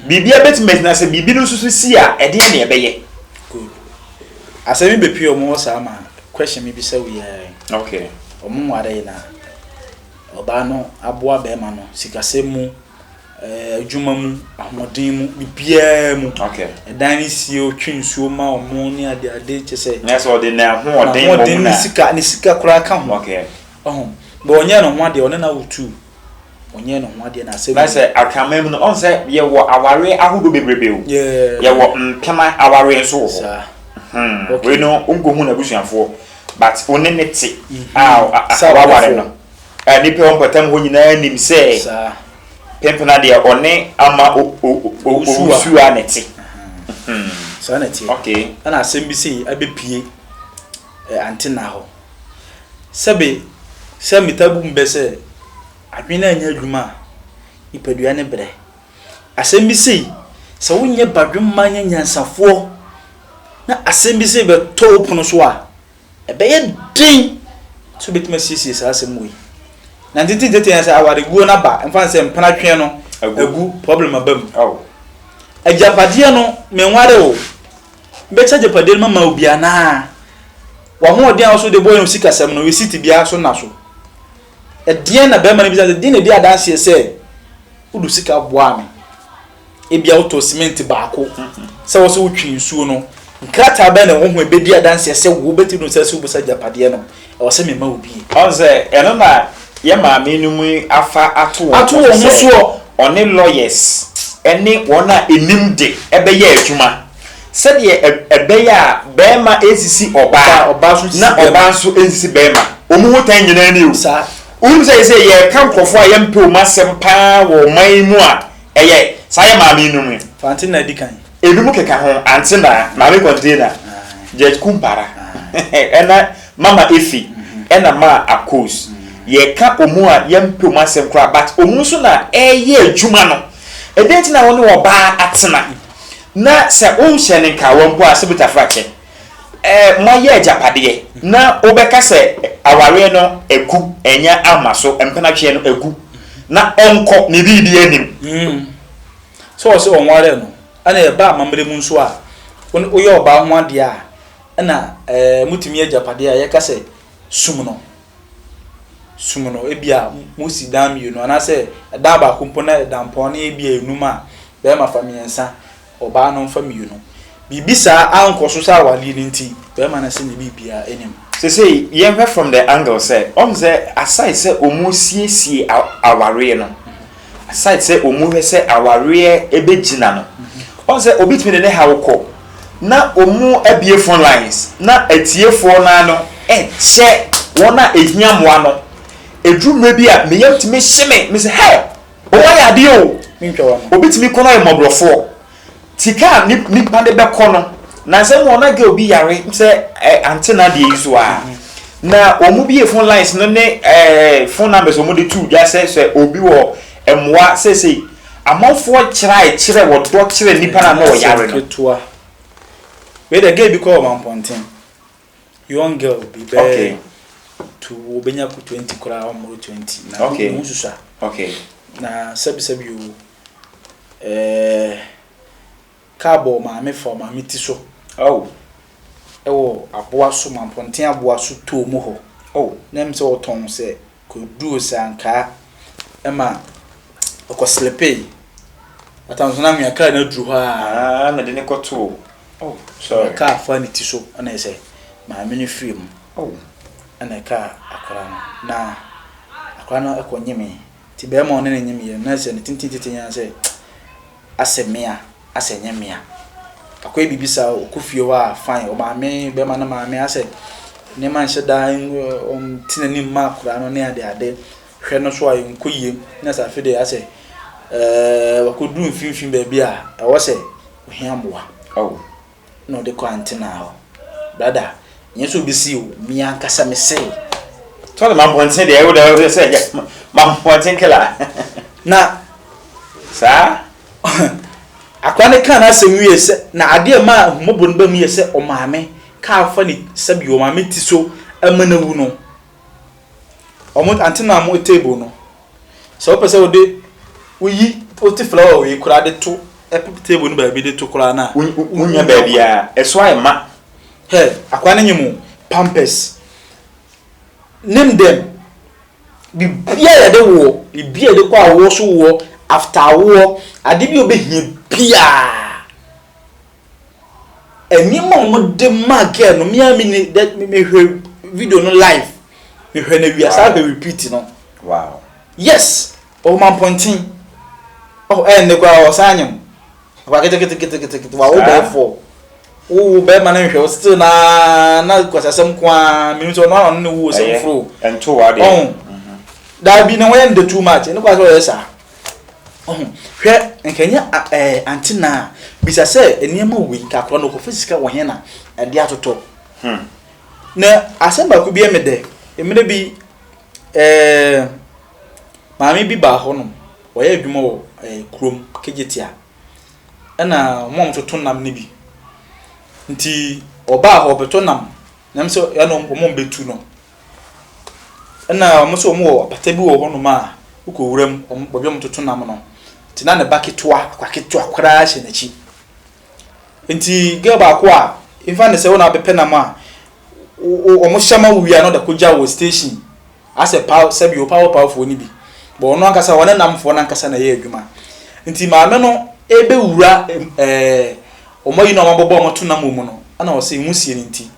biribiara bɛtumi asi na sɛ biribi no nso so si a ɛdeɛ na ɛbɛyɛ. Good. Asɛm yi bɛpue wɔn hɔ saa ma question mi bisa wo yi ara yi. Okay. Wɔn nwaree na ɔbaa no aboa bɛrima no sikasɛm mu. Adwuma mu, ahoɔden mu, biribiara mu. Okay. Ɛdan ne sie, ɔtwe nsuo ma wɔn ne ade ade kyɛ sɛ. Nyɛ sɛ ɔde n'ahoɔden mmom na. Ne sika ne sika koraa ka ho. Okay. Ɔho. Bɛ ɔnyɛ ne ho adeɛ ɔne na wotu. Ɔnyɛ ne ho adeɛ na asɛm. Na sɛ akraman mu no ɔn sɛ yɛwɔ awareɛ ahodoɔ bebrebe o. Yeah. Yɛwɔ mpena awareɛ nso wɔ hɔ. Saa. Hmm. Okay. Wei no wonkɔhu n'abusuafoɔ but wo ne ne te a Sɛ waware awarefoɔ. no. Nnipa a ɛwɔ mpɔtam hɔ nyinaa nim sɛ Pempena deɛ ɔne Ama Owusu a na ɛte. Saa na ɛteɛ. Okay. Ɛna asɛm bi sei abɛpue Antenna hɔ. Sɛbe sɛ metaa bu mbɛ sɛ adwene anyɛ adwuma a, nipadua no brɛ. Asɛm bi sei, sɛ wonyɛ badwemma nyɛ nyansafoɔ na asɛm bi sei bɛtɔ wo pono so a, Ɛbɛyɛ den sɛ wobɛtumi asiesie saa asɛm wei. Na ntete ntete yɛn sɛ awareguo no aba, mfa no sɛ mpena tweɛ no agu, problem aba mu. Agyapadeɛ no, menware o, mɛkyɛ agyapadeɛ no mama obi anaa? W'ahoɔden a wo so de bɔ yɛn sikasɛm no, receipt biara so nna so. Ɛdeɛn na bɛrima no bisa sɛ, deɛn na ɛdi adanseɛ sɛ wode sika boaa me? Ebia wotɔɔ simɛnti baako sɛ wɔ sɛ wotwe nsuo no, nkrataa bɛn na ɛwɔ ho a ɛbɛdi adanseɛ sɛ wo bɛtumi de wo nsa asi wo bo sɛ agyapadeɛ no, ɛwɔ sɛ mema wo bie? Ɔn sɛ ɛno na yɛ maame no mu afa ato wɔn Ato wɔn ho sɛ soɔ. ɔne lawyers ne wɔn a ɛnim de bɛyɛ adwuma sɛdeɛ ɛbɛyɛ a barima nsisi ɔbaa Ɔbaa nso nsisi na barima. ɔbaa nso nsisi barima. Wɔn ho tan nyinaa ni o. Saa. Wonim sɛ sɛ yɛreka nkurɔfoɔ a yɛmpɛ wɔn asɛm paa wɔ ɔman yi mu a, Ɛyɛ saa yɛ maame yi nom yi. Fa ante na di kan. Ebinom keka ho, ante na, maame container, Judge Kumpara, ɛna mama Efi, ɛna maa Akos. Yɛka ɔmu a yɛmpɛ ɔmu asɛm koraa but ɔmu nso na ɛyɛ adwuma no. Ɛdɛn nti na wo ne ɔbaa atena na sɛ wonhyɛ no nkawa mpo a sɛ butafrakyɛ. Eh, moayɛ agyapadeɛ na wobɛka sɛ awareɛ no agu, ɛnyɛ ama so, mpenatweɛ no agu, na ɔnkɔ ne biribi anim. Mm. Sɛ ɔsɛ ɔnwaree no, ɛna ɛba amammerɛ mu nso a, woyɛ ɔbaa ho adeɛ a, ɛna ɛɛ motumi yɛ agyapadeɛ a yɛka sɛ sum no. Sum no, ebia mosi dan mmienu anaasɛ dan baako mpo na ɛda mpɔn no ebia enum a, bɛrima fa mmiɛnsa. ɔbaa no mfa mmienu. Biribi saa ankɔ so sɛ awareɛ no nti, barima no se ne biribiara nni mu. Sesei yɛnhwɛ from the angle sɛ, ɔhu sɛ aside sɛ ɔmu siesie awareɛ no, aside sɛ ɔmu hwɛ sɛ awareɛ bɛgyina no, ɔhu sɛ obi tumi de ne haw kɔ na ɔmu abue phone lines na atiefoɔ no ara no kyɛ wɔn a ɛhia mmoa no. Ɛduru mmerɛ bi a me yam tumi hye me, me sɛ hɛ! Wɔn ayɛ adeɛ o! Obi tumi kɔ no ayɛ mmɔborɔfoɔ. Sika a nipa de bɛkɔ no, nansa mu ɔna girl bi yare sɛ ɛ ante na deɛ yi so a, na wɔn bie phone lines no ne ɛɛ phone numbers wɔn de tu dwa sɛ sɛ obi wɔ mmoa sɛsɛyi amanfoɔ kyerɛ kyerɛ wɔdɔ kyerɛ nipa na na ɔyare no. Ketewa. Wei deɛ girl bi kɔ wɔ mampɔnten. Young girl bi bɛyɛ Okay. to obenya ko 20 koraa ɔmmoro 20 na Okay. ne ho susua. Okay. Na sɛbisɛbi o ɛɛ kaa bɔ maame fa maame ti so. Oh. Ɛwɔ aboa so mampɔnten aboa so too mu hɔ. Oh. Na ɛm sɛ ɔtɔn sɛ koduro sɛ ankaa ɛma ɔkɔ slepee. Atam so na nwea kaa no aduru hɔ a. Ah, na de ne kɔtoo. Oh, sorry. Na kaa fa ne ti so ɛna ɛsɛ maame no firi mu. Oh. Ɛna ɛkaa akwadaa no. Na akwadaa no ɛkɔ nyemee. Nti bɛrima a ɔne no nyemeeɛ no na sɛ ne tenten tete nyinaa sɛ asɛ mea, asɛ nyɛ mea. Akɔyɛ biribi saa ɔkɔ fie hɔ a fine, ɔmaame, bɛrima no maame asɛ nneɛma nhyɛ da ɔnte n'anim mma akwadaa no ne ade ade. Hwɛ no so a ɛnkɔ yie. Na sɛ afei deɛ asɛ ɛɛ wakɔduru mfimfini baabi a ɛwɔ sɛ ohia mmoa. Oh. Na ɔde kɔ antenna hɔ. Brada, nyɛ sɛ obi si o, me ankasa me se. Tɔ de mampɔnten deɛ ɛwo deɛ sɛ ɛyɛ mampɔnten kela. Na saa akora ne kaa n'asɛm wie sɛ na adeɛ ma ahummɔbɔ no ba mu yɛ sɛ ɔmaame kaa fa ne sɛbi ɔmaame ti so ama no awu no. Wɔn antenna mo table no, sɛ wopɛ sɛ wode woyi wote flower wei koraa de to table no baabi de to koraa no a, wonya baabi a ɛso ayɛ ma. Hɛ, akwa no nye mo pampers. Name them. Biribi a yɛde woɔ, biribi a yɛde kɔ awoɔ so woɔ, after awoɔ, ade bi a wobɛhia biara. Nneɛma a wɔde maa girl no, me ara me ni dɛ mehwɛ video no live, mehwɛ no awia saa hwɛ repeat no. Wow. Yes, ɔwɔ mampɔnten. Oh, ɛyɛ ne koraa ɔsan anyem. Akwa keteketeketekete wawo bɛyɛ fɔ. Wowo bɛrima no nhwɛ wo still na na kwasasɛm nko ara menim sɛ ɔno ara ɔno ne wo sɛ woforo. Ɛnto wa deɛ. Ɔho. Daabi na wɔyɛ no de too much. Ɛno koraa sɛ ɔyɛ saa. Ɔho, hwɛ, nka ɛnyɛ a ɛɛ ante na a, bisa sɛ nneɛma wei, nka akwadaa no ɔkɔfa sika wɔ he na ɛde atotɔ? Hmm. Na asɛm baako bi yɛ me dɛ, mmerɛ bi ɛɛ maame bi baa hɔnom, ɔyɛ adwuma wɔ ɛɛ kurom, Kejetia, ɛna wɔn a wɔtoto nam no bi. Nti ɔbaa hɔ ɔbɛtɔ nam, na ɛm sɛ ɛna wɔn a wɔbɛtu no. Ɛna wɔn nso wɔn wɔ apata bi wɔ hɔnom a wokɔ wura mu, wɔn baabi a wɔtoto nam no. Nti na ne ba ketewa, akwadaa ketewa koraa hyɛ n'akyi. Nti girl baako a nfa ne sɛ wo na abɛpɛ nam a, wo wɔn hyɛ ma wo wie a na ɔde akɔgya wɔ station. Asɛ paw sɛbi o paw pawfoɔ no bi. But ɔno ankasa ɔne namfoɔ no ankasa na ɛyɛ adwuma. Nti maame no ɛbɛwura ɛɛ wɔn ayi no a wɔabobɔ a wɔto nam wɔ mu no, ɛna ɔsɛ nwusie no nti.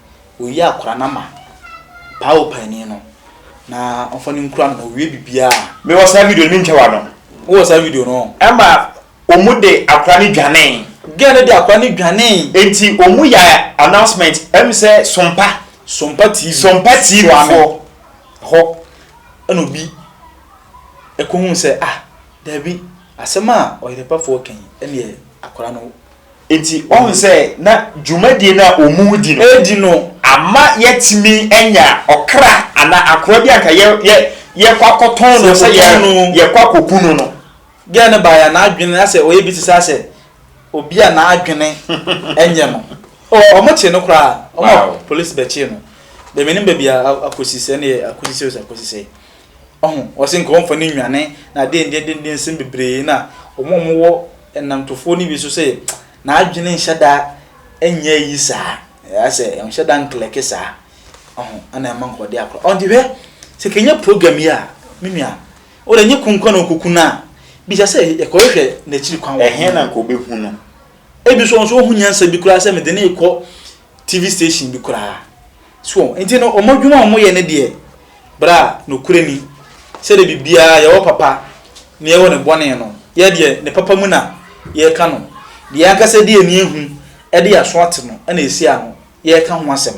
Oyi akora no ama paa opanin no na ɔmfa no nkura no na owie biribiara a. Mewɔ saa video no mentwa w'ano. Wowɔ saa video no? Ɛma ɔmu de akora no dwanee. Girl no de akora no dwanee. Enti ɔmu yɛ announcement ɛm sɛ Sompa. Sompa TV. Sompa TV foɔ hɔ ɛna obi ɛkɔhuu sɛ ah daabi asɛm a ɔyerepafoɔ ka yi ɛneɛ akora no Enti wahu sɛ na dwumadie no a wɔredi no Redi no. ama yɛatumi anya ɔkra anaa akoa bi a anka yɛ, yɛ, yɛkɔ akɔtɔn no sɛ yɛ, no. yɛkɔ akɔku no no. Girl no baeɛ a n'adwene asɛ ɔyɛ bi te sɛ asɛ obi a n'adwene nyɛ no. Oh, wɔn kyee no koraa. Wɔn a Wow. police bɛkyee no. Bɛ menim baabi a akɔsi sɛ ɛne akɔsi sɛ o sɛ akɔsi sɛ. Ɔho, wɔse nka wɔmfa no nnwane na adeɛ ndeɛ ndeɛ nsɛm bebree na wɔn a wɔwɔ Nnamtofoɔ no bi nso sɛ n'adwene nhyɛ da nyɛ ayi saa, ayɛ sɛ ɔnhyɛ da nklɛke saa, ɔho, ɛna ɛma nka ɔde akora. Ɔnti hwɛ, sɛ kɛnyɛ program yi a, me nua, wode nyɛ kun kwan na ɔkɔku no a, bisa sɛ yɛkɔhwehwɛ n'akyiri kwan wɔ Ɛhe na nka ɔbɛhu no? Ebi nso nso ohu nyansa bi koraa sɛ mede ne rekɔ TV station bi koraa. So nti no wɔn adwuma a wɔyɛ ne deɛ bra nokorɛ ni sɛdeɛ biribiara yɛwɔ papa na yɛwɔ ne bɔne no yɛ deɛ ne papa mu na yɛreka no deɛ yɛn ankasa de yɛn ani ahu de yɛn aso ate no na ɛsi ano yɛreka ho asɛm.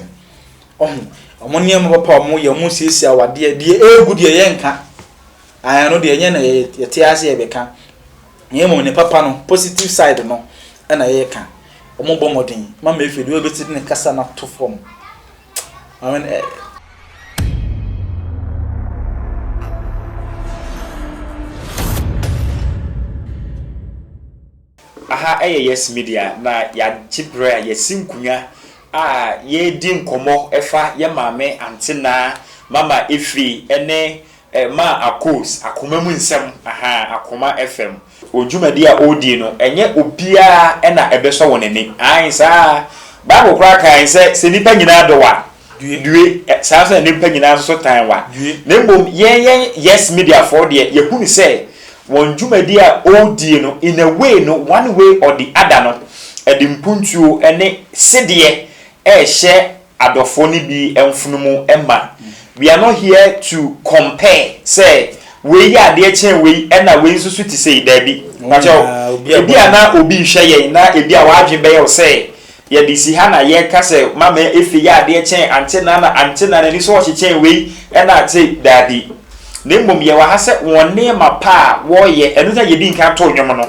Ɔho wɔn nneɛma papa a wɔyɛ wɔn siesie awadeɛ deɛ ɛregu deɛ yɛnka ae ɛno deɛ ɛnyɛ na yɛte ase yɛbɛka na mmom ne papa no positive side no na yɛreka. Wɔn bɔ mmɔden mama efi deɛ ɔbɛsi de ne kasa no ato fam. I mean, eh, Aha yɛ Yes Media na yɛagye berɛ a yɛasi nkonnwa a yɛredi nkɔmmɔ ɛfa yɛ maame Ante Naa, Mama Efie ne Maa Akos akoma mu nsɛm ahaa Akoma FM. Wɔ dwumadi a ɔredie no, ɛnyɛ obiara na ɛbɛsɔ wɔn ani. Aane, saa ara. Bible koraa kae sɛ, sɛ nnipa nyinaa dɔ wo a, due. Saa ara nso na nnipa nyinaa nso tan wo a. Na mmom yɛn yɛn Yes Mediafoɔ deɛ, yɛhunu sɛ wɔn dwumadi a ɔredie no, in a way no, one way or the other no, ɛde mpuntuo ne sedeɛ rehyɛ adɔfoɔ no bi mfono mu ma. We are not here to compare sɛ wei yɛ adeɛ kyɛn wei ɛna wei nso so te sei, daabi. Pakyɛw, ebi a na obi rehwɛ yɛn na ebi a w'adwene bɛyɛ wo sɛ yɛde si ha na yɛreka sɛ Mama Efe yɛ adeɛ kyɛn Ante Nana, Ante Nana ani so ɔhye kyɛn wei ɛna sei, daabi. Na mmom yɛwɔ ha sɛ wɔn nneɛma pa a wɔreyɛ, ɛno nti na yɛdi nkan too nnwom no,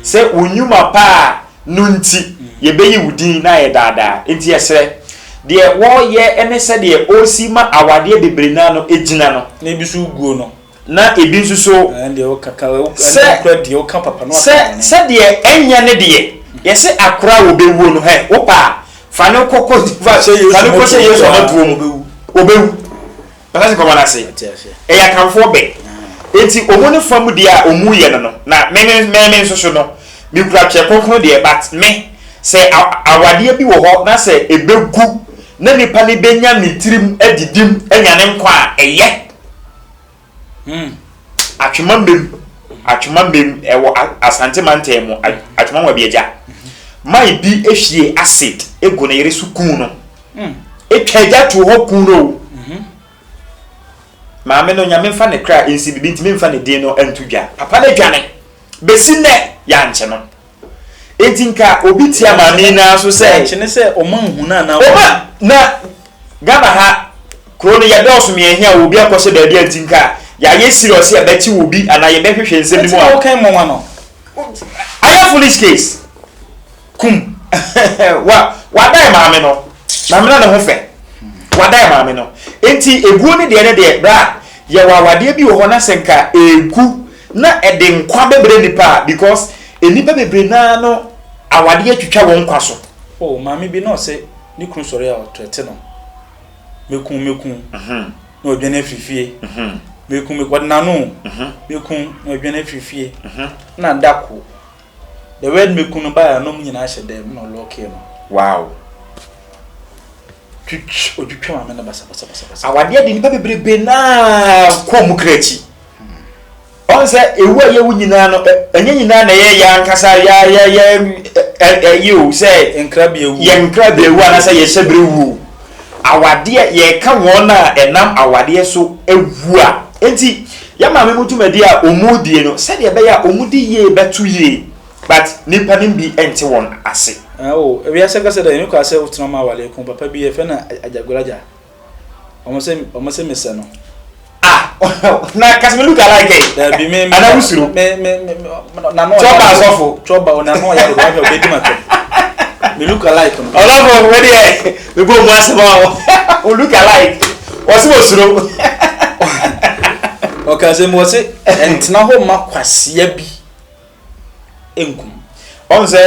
sɛ wo nnwuma pa a no nti, yɛbɛyi wo din na ayɛ daadaa. Enti yɛsrɛ, deɛ wɔreyɛ ne sɛdeɛ ɔresi ma awadeɛ bebree no ara no gyina no. Na ebi nso guo no. Na ebi nso so. Sɛ, sɛ, sɛdeɛ ɛnyɛ ne deɛ, yɛse akora a wɔbɛwuo no, hɛ, wopɛ a, fa no kɔ kɔ, fa, fa no kɔhyɛ Yesu amatuo mu, ɔbɛwu. Wate nkɔmmɔ no ase? Ɛyɛ Akanfoɔ bɛ. Enti ɔmo ne fa mu deɛ a ɔmo yɛ no no, na me me me me nso so no, me kura Twerɛ Kronkron deɛ, but me, sɛ awadeɛ bi wɔ hɔ na sɛ ɛbɛgu na nipa no bɛnya ne tirim adidim anya ne nkwa a, ɛyɛ. Hmm. Atwema mmem, Atwema mmem, ɛwɔ Asante mantam mu, Atwema Nwabiagya. Man bi hwie acid egu ne yere so kun no. Etwa agya to hɔ kun no o. Maame no, Nyame mfa ne kra nsi bibi nti memfa ne din no nto dwa. Papa no adwane. Besi nnɛ, yɛankye no. Enti nka obi tia maame yi naa so sɛ. Yɛankye no sɛ ɔma nhu no anaa. Ɔma na Ghana ha kuro no yɛdɔɔso mmiɛnhia wɔ obi akɔhyɛ baabi a nti nka yɛayɛ serious sɛ yɛbɛkye obi anaa yɛbɛhwehwɛ nsɛm bi mu a. Ɛnti na wokan mmoa no. Ayɛ foolish case. Kum. Wa wadae maame no. Maame no ne ho fɛ. Wadae maame no. Enti eguo ne deɛ ne deɛ bra yɛwɔ awadeɛ bi wɔ hɔ na sɛ nka egu na ɛde nkwa bɛbrɛ nipa a because nnipa bebree naa no awadeɛ atwitwa wɔn nkwa so. Oh maame bi na ɔsɛ ne kunu sɔre a ɔtrɛte no mɛku mɛku na ɔdwane afiri fie mɛku mɛku ɔde n'ano o mɛku na ɔdwane afiri fie na da ko the word mɛku no baeɛ a na ɔmo nyinaa hyɛ dɛm na ɔlɔɔkee no. Wow. Twitwi otwitwa maame no basabasabasa. Awadeɛ de nnipa bebrebe naa kɔ mu kra akyi. Ɔn sɛ ewu a yɛwu nyinaa no, ɛnyɛ nyinaa na ɛyɛ yɛn ankasa yɛ yɛ yɛ ɛyi o sɛ yɛn nkrabea wu yɛn nkrabea wu anaasɛ yɛhyɛ bere wu o. Awadeɛ yɛka wɔn a ɛnam awadeɛ so awu a nti yɛn maame mu dwumadi a wɔn die no sɛdeɛ ɛbɛyɛ a wɔn de yie bɛto yie but nipa no bi nte wɔn ase. Oh, wiase kasa dɛ ɛnu kɔ asɛ wotena ma awale ko papa bi yɛfɛ no Agyagoragya. Ɔmo se ɔmo se mesɛ no. Ah na kasi me look alike eh. Dabi me me. Ana wusuro. Me me me na no. Chọba asɔfo. Chọba ona no ya do ahwɛ obedi ma tɛm. Me look alike no. Ɔsɔfo me deɛ me bɔ mu asɛm a o look alike. Wɔsi wɔ suro. Ɔka sɛ mu wɔsi ɛntena hɔ ma kwasia bi. nkum. Ɔn sɛ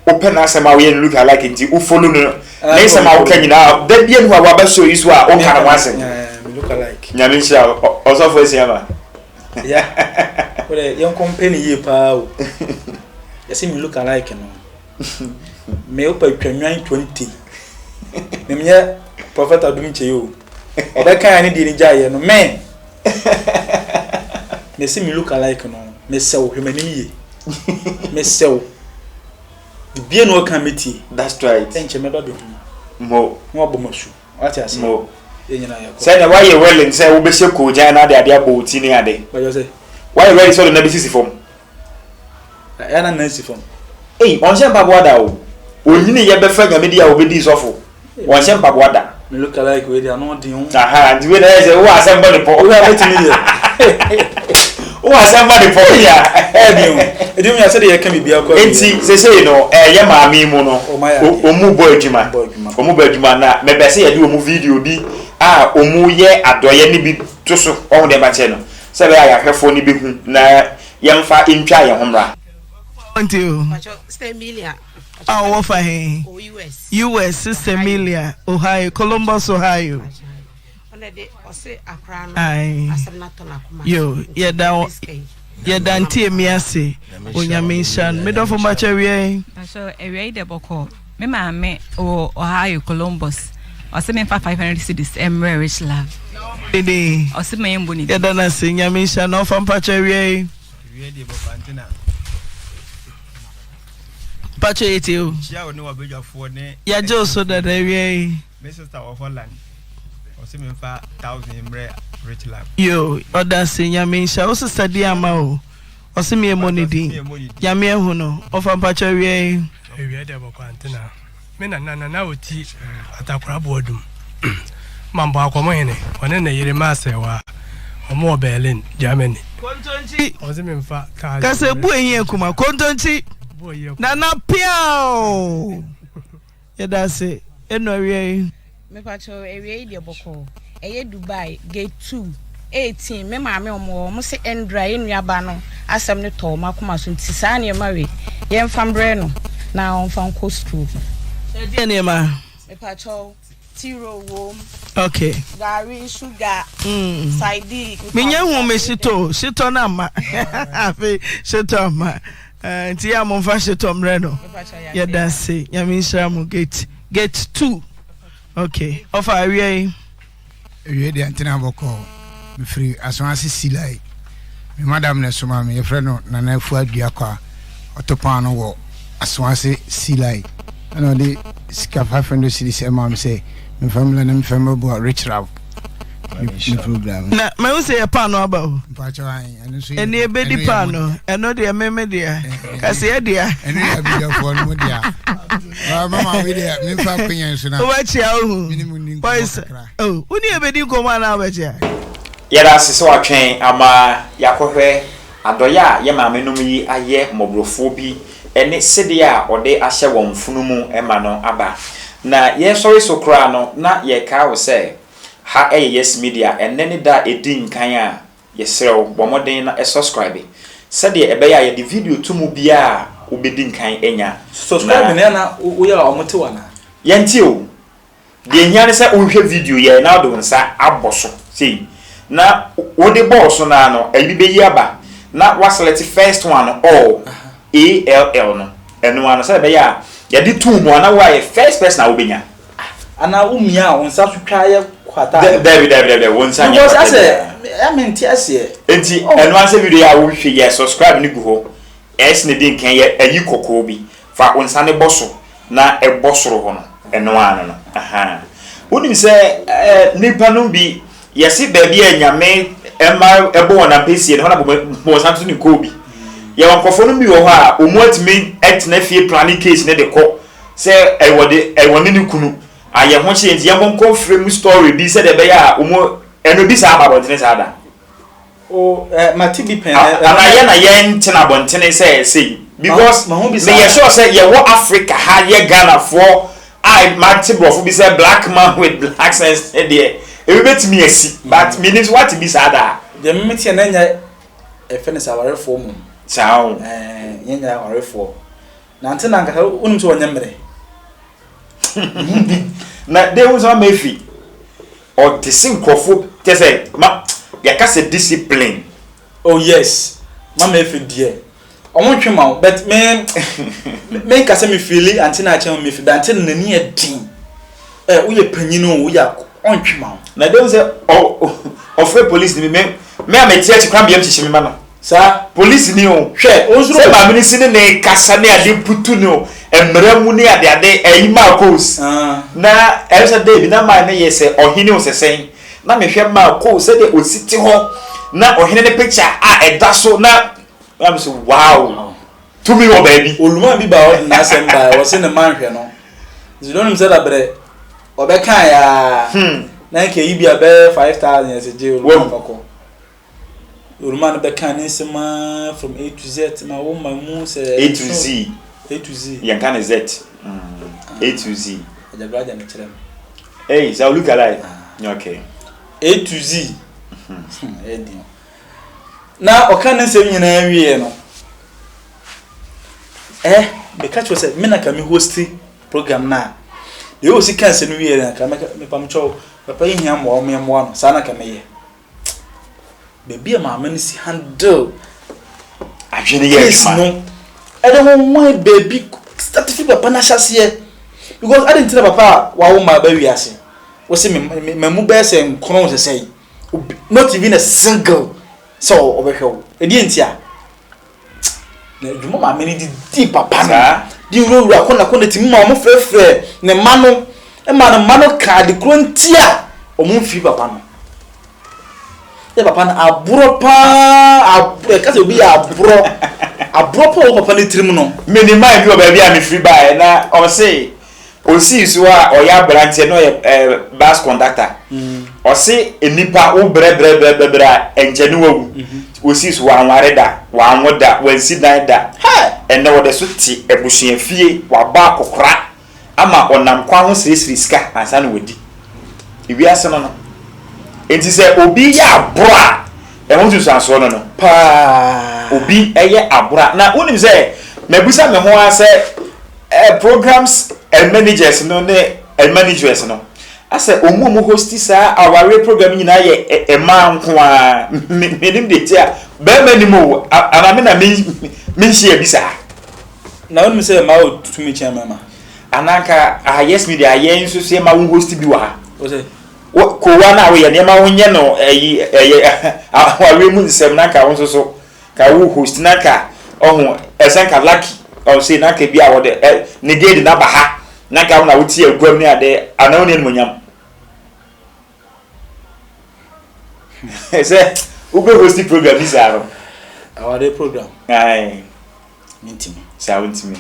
wopɛ n'asɛm a woyɛ no look alike nti wo follow no ne nsɛm a woka nyinaa da bia ne hɔ a waba show yi so a wonka ne ho asɛm. Look alike. Nyame nhyira wo ɔsɔfo Asiama. Ya wode yɛn kɔmpɛ ne yie paa o. Yɛsɛ me look alike no. Me wopɛ twa nwan 20. Memyɛ Prophet Adum Kyei o. Ɔbɛka ya ne deɛ ne gyaeɛ no me. Mese me look alike no. Mesɛ wo, hwɛ m'anim yie. Mesɛ wo. Biribiara ni ɔka mɛtie. That's right. Ɛnkyɛ mɛba bɛhu. Mo. Na wabɔ m'asu. Wate aseɛ? Mo. Yɛn nyinaa yɛkɔ. Sɛnea woayɛ willing sɛ wobɛhyɛ koogyan na ade ade abɔ wo ti ne ade. Bɛyɛ sɛ. Woayɛ ready sɛ wode nna bɛsisi fam. Ɛyɛ na nna si fam. Ei, ɔnhyɛ mpaboa da o. Onyini yɛ bɛfa nyame di a obedii sɔfo. Ɔnhyɛ mpaboa da. Me look alike wei de ano ɔden o. Aha, nti wei na ɛyɛ sɛ wowɔ asɛm bɔ ne pɔ. Wei a mɛtumi yɛ. Wowɔ asɛm bɔ ne pɔ ya. Ɛyɛ den o. Ɛdi mu yɛ sɛdeɛ yɛka biribi akɔ awie. Nti sesei no ɛyɛ maame yi mu no, ɔmu bɔ adwuma. Ɔmu bɔ adwuma na mɛpɛ sɛ yɛde ɔmu video bi a ɔmu yɛ adɔyɛ ne bi to so. Ɔho deɛ makyɛ no. Sɛ ɛbɛyɛ a yɛahwɛfoɔ no bɛhu na yɛmfa ntwa yɛn ho mmra. Nti o. A ɔwɔ fa he? US Sister Emilia, Ohio, Columbus, Ohio. Aye. Yo, yɛda yɛda nti emi ase. Onyame nhyira no. Medɔfo mpakyɛ awia yi. Mpakyɛ awia yi dɛ bɔkɔ. Me maame wɔ Ohio, Columbus. Ɔse memfa 500 cedis mmrɛ Rich Love. Ne din. Ɔse ma yɛmbɔ ne din. Yɛda no ase. Nyame nhyira no. Ɔfa mpakyɛ awia yi. Awia deɛ bɔkɔ ante na. Mpakyɛ yɛtie o. Mekyia wo ne w'abadwafoɔ ne. Yɛagye wo so dada awia yi. Me sister wɔ Holland. Ɔse memfa 1000 mmrɛ Rich Love. Yo, ɔda ase. Nyame nhyira wo sister din ama o. Ɔse me mmɔ ne din. Nyame ahu no. Ɔfa mpakyɛ awia yi. Awia deɛ bɔkɔ antena. Me nana nana ɔti Atakora Boadum. Mambo Akɔmɔ hene. Ɔne ne yere Maasewa. Ɔmo wɔ Berlin, Germany. Kontonkyi. Ɔse me nfa thousand. Kasa bu ehi akuma. Kontonkyi. Nana piaw. Yɛda ase Eno awia yi. Mepakyɛw awia yi deɛ bɔkɔɔ. Ɛyɛ Dubai gate 2 18 me maame ɔmo wɔ hɔ ɔmo se ɛndra yɛn nua baa no asɛm no tɔ ɔmo akoma so nti saa nneɛma wei yɛn nfa mbrɛ no na ɔnfa nkɔ school. Ɛdeɛn nneɛma? Mepakyɛw tea roll wom. Okay. Gari, sugar, sardine. Menya hu me shitɔ o, shitɔ no amma. Afei shitɔ amma. Eh, nti yɛ a momfa shitɔ mmerɛ no. Yɛda ase. Nyame nhyira mo. Gate, gate 2. Okay. Ɔfa awia yi. Awie deɛ ntena bɔkɔɔ. Mefiri Asoase Silai. Me madam na ɛsoma me. Yɛfrɛ no Nana Afua Duakwa. Ɔto paano wɔ Asoase Silai. Ɛna ɔde sika 500 cedis ɛmaa me sɛ memfa mmra na memfa mmɛboa Rich Rap ne program. Na mahu sɛ yɛ paano aba o. Mpakyɛw ae, ɛno nso yɛ. Ɛne ɛbɛdi paano, ɛno deɛ me me dea. Kaseɛ dea. Ɛno yɛ abidwafoɔ no mo dea. Mama wei deɛ memfa akwanya nso na. Wobɛkyea wo hu. Mene mu ni nkɔmmɔ kakra. Oh, wo ne yɛbɛdi nkɔmmɔ anaa wobɛkyea? Yɛda ase sɛ woatwɛn ama yɛakɔhwɛ adɔeɛ a yɛn maamenom yi ayɛ mmɔborɔfoɔ bi ne sedeɛ a wɔde ahyɛ wɔn mfono mu ma no aba. Na yɛresɔre so koraa no, na yɛrekae wo sɛ ha yɛ Yes Media, ɛnnɛ ne da a ɛdi nkan a Yɛsrɛ wo, bɔ mmɔden na subscribe sɛdeɛ ɛbɛyɛ a yɛde video to mu biara a wobɛdi nkan anya. Subscribe no yɛ na woyɛ a wɔte wo anaa? Yɛnte o. Deɛ ɛhia ne sɛ wohwɛ video yi a na wode wo nsa abɔ so sei. Na wode bɔɔ so no ara no, ɛyi bi bɛyi aba. Na woaselect first one no, all, ALL no. Ɛno ara no, sɛdeɛ ɛbɛyɛ a yɛde too mu a na woayɛ first person a wobɛnya. Anaa wo mia a wo nsa so twa yɛ kwata. Dabi dabi dabi wo nsa nyɛ kwata. Because asɛ ɛmi nti aseɛ. Nti ɛno ansɛ video yi a wo hwɛ yɛ subscribe no gu hɔ S na di nkan yɛ ayi kɔkɔɔ bi fa wo nsa no bɔ so na ɛbɔ soro hɔ no ɛno ara no no ahaa wonim sɛ ɛɛ nipa no bi yɛse baabi a nyame ɛma ɛbɔ wɔn ampesie no hɔ na bɔ nsa to ne kɔɔ bi yɛwɔ nkurɔfoɔ no bi wɔ hɔ a wɔn atumi ɛtena fie planning case ne de kɔ Sɛ ɛwɔ de ɛwɔ ne ne kunu ayɛ ho kyeɛ nti yɛnkɔ nkɔ frame story bi sɛdeɛ ɛbɛyɛ a wɔn ɛno bi saa aba abɔntene saa da. O ɛ mate bi pɛn. Ana yɛ na yɛn ntena abɔntene sɛ sei because meyɛ sure sɛ yɛwɔ Africa ha yɛ Ghanafoɔ a mate borɔfo bi sɛ black man with black sense deɛ ebi bɛtumi asi but menim sɛ wate bi saa da a. Deɛ me meteɛ na ɛnyɛ ɛfɛ ne sɛ awarefoɔ mmom. Saa o. Ɛɛ yɛn nyɛ awarefoɔ. Nante na ankasa wonim sɛ ɔnyɛ mmerɛ. Na de wo sɛ ma efi ɔte se nkurɔfo kyɛ sɛ ma yɛka sɛ discipline. Oh yes mama efi deɛ ɔmo ntwe ma wo but me me nka sɛ me feeli ante na akyɛn me fi but ante na n'ani yɛ den ɛ woyɛ panyin o woyɛ ɔntwe ma wo. Na de wo sɛ ɔfrɛ police ni me me a mete akyi kwan bea mhyehye me ma no. Saa. Polisi ni o. Hwɛ, onsuro. Sɛ maame no si ne ne kasa ne ade putu no mmara mu ne ade ade ɛyi maa coals. Na ɛyɛ sɛ dɛ bi na maa no yɛ sɛ ɔhene o sɛ sɛn. Na mehwɛ maa coals sɛdeɛ osi te hɔ na ɔhene ne picture a ɛda so na na me so wow. Tumi wɔ baabi. Oluman bi baa hɔ de n'asɛm baeɛ, ɔse ne mma nhwɛ no. Nti na onim sɛ dabrɛ ɔbɛkaeɛ aa na nka ɛyi bi a bɛyɛ 5000 yɛse gye Oluman fa kɔ. Oluman no bɛkaa ne nsɛm aa from A to Z ma wo ma mu sɛ A to Z. A to Z. Yɛnka ne Z. A to Z. Agyabragya na kyerɛ me. Hey, so look alike. Okay. A to Z. Ɛyɛ den. Na ɔka ne nsɛm nyinaa wieɛ no, eh, meka kyerɛ sɛ me na ka me hosti program no a, deɛ ɔsi ka nsɛm no wieɛ no, ka mepamkyɛw, papa yi hia mmoa, wɔn mmoa no, saa na ka meyɛ. Baabi a maame no si handle adwene yɛ case no, ɛde ho nwan baabi start fi papa no ahyɛseɛ, because adi nti na papa a wawo ma ba wiase, wɔsi me me mu bɛyɛ sɛ nkron sɛ sɛn. Obi not even a single sɛ ɔbɛhwɛ wo. Ɛdeɛ nti a? Na adwuma maame no de di papa no de wurawura kɔna kɔna tumi ma wɔn frɛfrɛ ne mma no ma ne mma no ka ade korɔ nti a wɔn mfiri papa no. Yɛ papa no aborɔ paa aborɔ ɛka sɛ obi yɛ aborɔ aborɔ paa wɔ papa no tirim no. Menim man bi wɔ baabi a mefiri baeɛ na ɔse Osii so a ɔyɛ aberanteɛ na ɔyɛ ɛɛ bus conductor. Ɔse nnipa wo brɛ brɛ brɛ brɛ brɛ a ɛnkyɛ ne wawu. Osii so wanware da, wanwo da, wansi dan da. Ɛnɛ ɔde so te abusua fie, wabɔ akɔkora ama ɔnam kwan ho sresre sika ansa na wadi. Ewiase no no. Enti sɛ obi yɛ aborɔ a, ɛho nsunsuansoɔ no no. Paa. Obi yɛ aborɔ a, na wonim sɛ mabisa me ho ara sɛ Eh programs and managers no ne and managers no asɛ wɔn a wɔn hosti saa awareɛ program nyinaa yɛ mmaa nko ara menim deɛ ti a bɛrima nim o anaa me na menhyia bi saa. Na wonim sɛ mmaa wɔ tumi kyɛn mmarima. Anaa nka ah yes media yɛn nso so yɛma wo hosti bi wɔ ha. Kowa no a woyɛ nneɛma wonyɛ no ɛyi ɛyɛ awareɛ mu nsɛm na nka wo nso so Ka wo host na nka ɔho ɛsɛ nka lucky ɔse na nka bi a wɔde ɛ ne gate na ba ha na nka wo na wote aguam ne ade ana wo ne animonyam sɛ wobɛ host program bi saa no awade program ae mentimi saa wontimi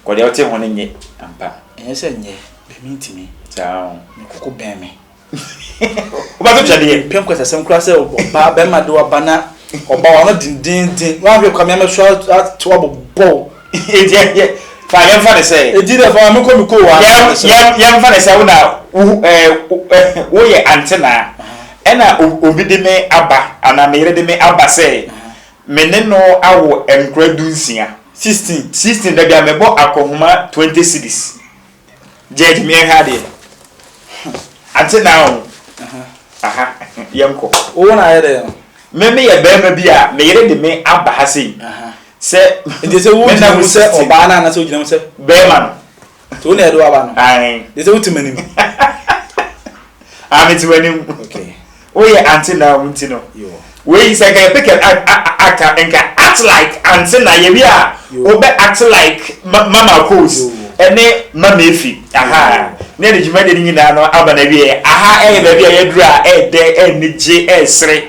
kɔdeɛ wote ho no nye ampa ɛnyɛ sɛ nyɛ bɛ mentimi saa mekoko bɛn me Wobɛto twɛdeɛ. Mpɛ nkwasasɛm koraa sɛ ɔbaa bɛrima de waba na ɔba wano dendenden wahwɛ kwa meama so ato abobɔ wo. Eti ɛyɛ fa yɛmfa ne sɛ. Eti dɛ fa me kɔ me kɔ wa. Yɛm yɛmfa ne sɛ wo na wo ɛɛ woyɛ antenaa ɛna obi de me aba anaa me yere de me aba sɛ me ne no awo nkora dunsia. 16. 16 dabi a mebɔ akɔhoma 20 cedis. Judge me yɛnhwɛ adeɛ. Ante na o. Aha, yɛnkɔ. Wo na ayɛ dɛ no. Me me yɛ barima bi a me yere de me aba ha sei. Sɛ Nti sɛ wo gyina mu sɛ ɔbaa no anasɛ wo gyina mu sɛ barima no. Nti wo na yɛde wo aba no. Ae. Nti sɛ wo te m'anim. Ah, me te w'anim. Okay. Woyɛ ante na wo nti no. Wei sɛ nka yɛ pick and act a nka act like ante na yɛwie a wobɛ act like mama coles ɛne mama efi aha ne yɛde dwumadie no nyinaa no aba na wie aha ɛyɛ baabi a yɛduru a ɛɛdɛ ɛnigye ɛɛsere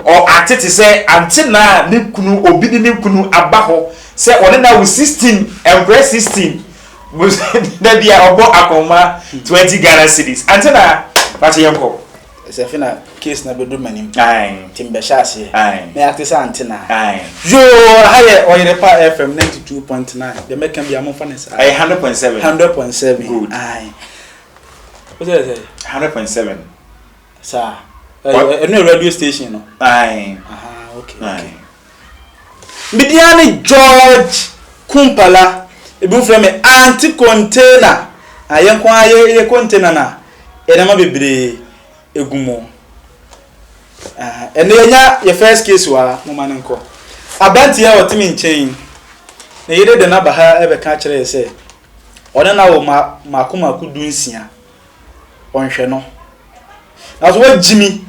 ɔ ate te sɛ ante na ne kunu obi de ne kunu aba hɔ sɛ ɔne na wo 16 nkora 16 da bi a ɔbɔ akɔnma 20 Ghana cedis ante na fakyɛ yɛnkɔ. Sɛ afei na case na bɛduru m'anim. Ae. Nti mebɛhyɛ aseɛ. Ae. Na yɛate sɛ ante na. Ae. Yoo, ha yɛ Ɔyerepa FM 92.9. Deɛ mɛka biara momfa no saa. Ɛyɛ 100.7. 100.7. Good. Ae. Wo sɛ sɛ? 100.7. Saa. Ɛno yɛ radio station no. Ae. Aha, okay, Ae. okay. Me din ara ne George Kumpala. Ebinom frɛ me Auntie Container. Ah, yɛn nko ara yɛ yɛ container na nneɛma bebree egu mu. Ah, ɛnna yɛnya yɛ first case wɔ ha, moma no nkɔ. Aberanteɛ a ɔte me nkyɛn yi, ne yere de no aba ha bɛka kyerɛ yɛ sɛ ɔne no awo ma mmaako mmaako dunsia. Ɔnhwɛ no. Nanso wagyi mi.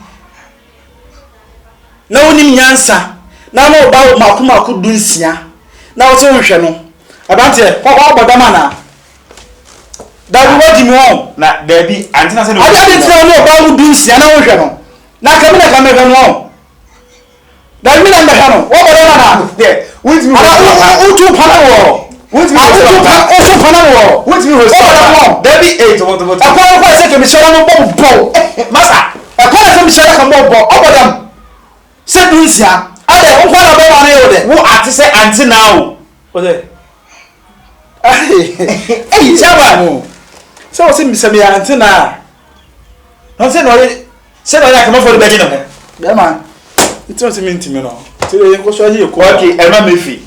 na wonim nyansa. Na na ɔba mako mako dunsia na wo sɛ wonhwɛ no. Aberanteɛ, kɔ kɔ abɔ dam anaa? Dabi wagyi me wɔn. Na dabi, antena sɛ na Ade ade ntina wo ne ɔbaa wo dunsia na wonhwɛ no. Na nka me na nka mehwɛ no wɔn. Dabi me na mbɛhwɛ no. Wɔbɔ dam anaa? Wontumi Ana host papa. wotu pana wɔ. Wontumi host Wotu papa. pana wotu pana wɔ. Wontumi host Wɔbɔ dam papa. wɔn. Dabi, ee tobo tobo tobo. Ɛkwan no kɔ sɛ kɛmi hyɛ no bɔ bɔ. Masa. Ɛkwan na sɛ mi hyɛ no kan bɔ bɔ. Ɔbɔ dam. Sɛ dunsia. Adɛ nkwa na bɛma no yɛ wo dɛ. Wo ate sɛ ante na o. Ɔsɛ. Ɛyi chairman. Sɛ wɔsɛ mi sɛ mi yɛ ante na. Na sɛ na ɔyɛ sɛ na ɔyɛ akamafo de bɛgye ne ho. Bɛma nti wɔsɛ mi ntumi no. Ti de yɛn kɔ so ayi ekɔ. Okay, ɛma mi fi.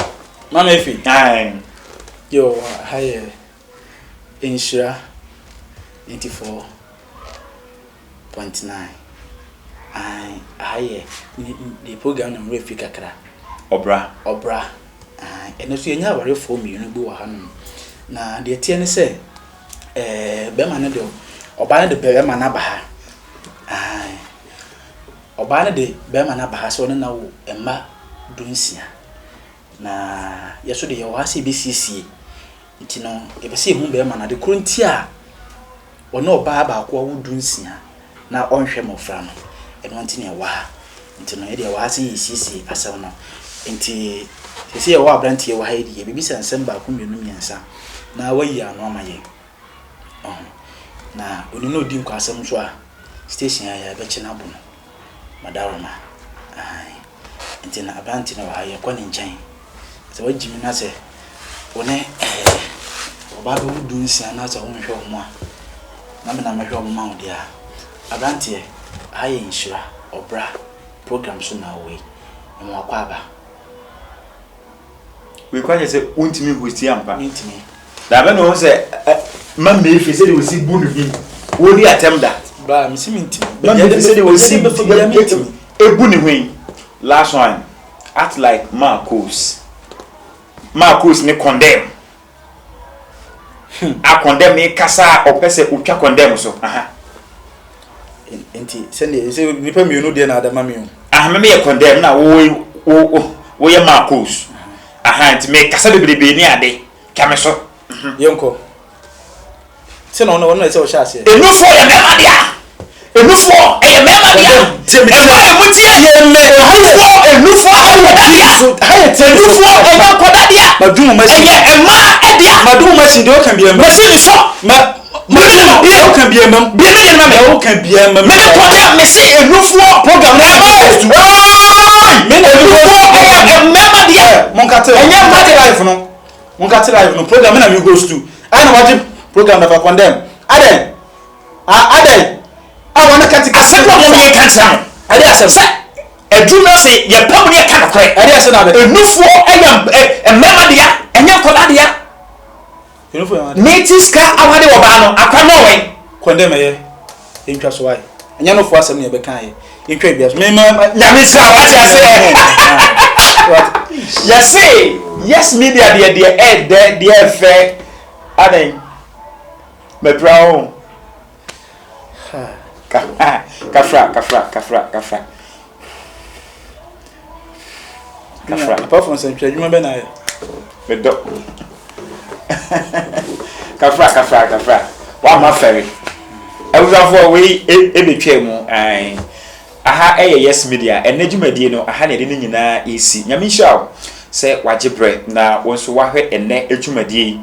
Ma mi fi. Ayi. Yo, ha yɛ nhyira 94.9. Ayi, ha yɛ ne program na mo fi kakra. Ɔbra. Ɔbra. Ayi, ɛno nso yɛnya awarefoɔ mmienu bi wɔ hanom. Na deɛ teɛ ne sɛ. Ɛɛ bɛrima no de ɔbaa no de bɛrima no aba ha. Aane. Ɔbaa no de bɛrima no aba ha sɛ ɔne no awo mma dunsia. Na yɛn nso de yɛwɔ ha sɛ yɛbɛsiesie. Nti no, yɛpɛ sɛ yɛhu bɛrima no. Ade korɔ nti a ɔne ɔbaa baako awo dunsia na ɔnhwɛ mmɔfra no, ɛno nti na yɛwɔ ha. Nti no, yɛde yɛwɔ ha sɛ yɛresiesie asɛm no. Nti seesei yɛwɔ aberanteɛ wɔ ha yi deɛ, yɛbɛbisa nsɛm baako, mmienu, mmiɛnsa na wayi ano ama yɛn. Ɔho. Na onim na ɔdi nkwasɛm nso a, station ha yɛbɛkye no abo no. Madaroma. Aane. Nti na aberante no wɔ ha, yɛkɔ ne nkyɛn. Sɛ wagye mi na sɛ wo ne ɛɛ ɔbaa bɛwo dunsia na sɛ wonhwɛ wɔn a, na me na mɛhwɛ wɔn ma wo deɛ a, aberanteɛ, aha yɛ nhyira, ɔbra program so na wowɔ yi. Mema wo akwaaba. Wei kora kyerɛ sɛ wontumi hosti ampa. Mentumi. Na bɛ na wɔn sɛ ma meefi sɛdeɛ wɔsi bu no hi wɔdi atɛm da. Baa mesi mentumi. Ma meefi sɛdeɛ wɔsi ebu ne ho yi. Last one, act like Marcos. Marcos ne condemn. A condemn ne kasa a ɔpɛ sɛ otwa condemn so. Aha. Nti sɛdeɛ sɛ nipa mmienu deɛ na adama mi o. Aha me meyɛ condemn na wo wo woyɛ Marcos. Aha nti me kasa bebrebe ne ade twa me so. Yɛnkɔ. Sɛ na ɔno ɔno na ɛsɛ ɔhyɛ aseɛ. Enufoɔ yɛ mmarima dea. Enufoɔ ɛyɛ mmarima dea. Ɛma emu tie. Enufoɔ enufoɔ ɛyɛ nkɔda dea. Enufoɔ ɛyɛ nkɔda dea. Ɛyɛ mmaa ɛdea. Madum machine deɛ ɔka bia mu. Machine sɔ. Ma madum deɛ ɔka bia mu. Bia mi deɛ ma mi. Deɛ ɔka bia mu. Mene kɔda mese enufoɔ. Program na ɛma etu. Enufoɔ ɛyɛ mmarima dea. Monkate. Ɛnyɛ mmaa dea. Life no. Monka kyerɛ live no program me na me host tu ayɛ na wagye program dafa condemn adɛn a adɛn a wɔn ka ti asɛm na wɔn yɛ ka kyerɛ no ɛde asɛm sɛ adwuma no sɛ yɛ pam ne yɛ ka nokorɛ ɛde asɛm na abɛka enufoɔ ɛyɛ mmarima dea ɛnyɛ nkɔla dea enufoɔ yɛ meti sika awade wɔ baa no akwa nɔwɛn condemn ɛyɛ Yɛntwa so wae. Ɛnyɛ no fo asɛm na yɛbɛka yɛ. Yɛntwa bia so. Me ma Nyame nhyira wo ate ase. Yɛse yes media deɛ deɛ ɛɛdɛ deɛ ɛfɛ adɛn mapira wo kafra kafra kafra kafra Kafra. Apart from nsɛntwerɛ adwuma bɛ na ayɛ? Medɔ. Kafra kafra kafra. Wamma fɛre. Abusuafoɔ wei ɛbɛtwa mu. Ae. Aha ɛyɛ Yes Media. Ɛnɛ dwumadie no aha na yɛde ne nyinaa ɛresi. Nyame nhyira wo sɛ wagye berɛ na wo nso wahwɛ ɛnɛ dwumadie yi.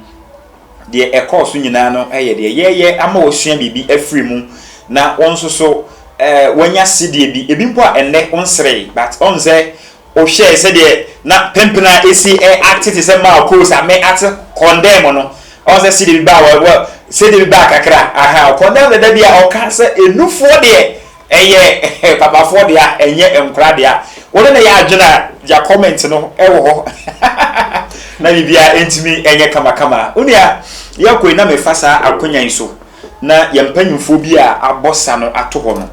Deɛ ɛkɔɔ so nyinaa no yɛ deɛ yɛreyɛ ama wasua biribi afiri mu na wo nso so eh, wanya sedeɛ bi. Ebi mpo a ɛnnɛ wonseree but ɔn sɛ wohwɛɛ sɛdeɛ na pempena esi ɛ ate te sɛ maa coals a me ate condemn no ɔn sɛ sedeɛ bi baa wɔ wɔ sedeɛ bi baa kakra aha condemn dada bi a ɔka sɛ enufoɔ deɛ Ɛyɛ papafoɔ dea ɛnyɛ nkora dea. Wo ne no yɛ adwene a gya comment no wɔ hɔ na biribiara ntumi nyɛ kamakama. Wo nua yɛkɔ yi na mefa saa akonya yi so na yɛn mpanyinfoɔ bi a abɔ sa no ato hɔ no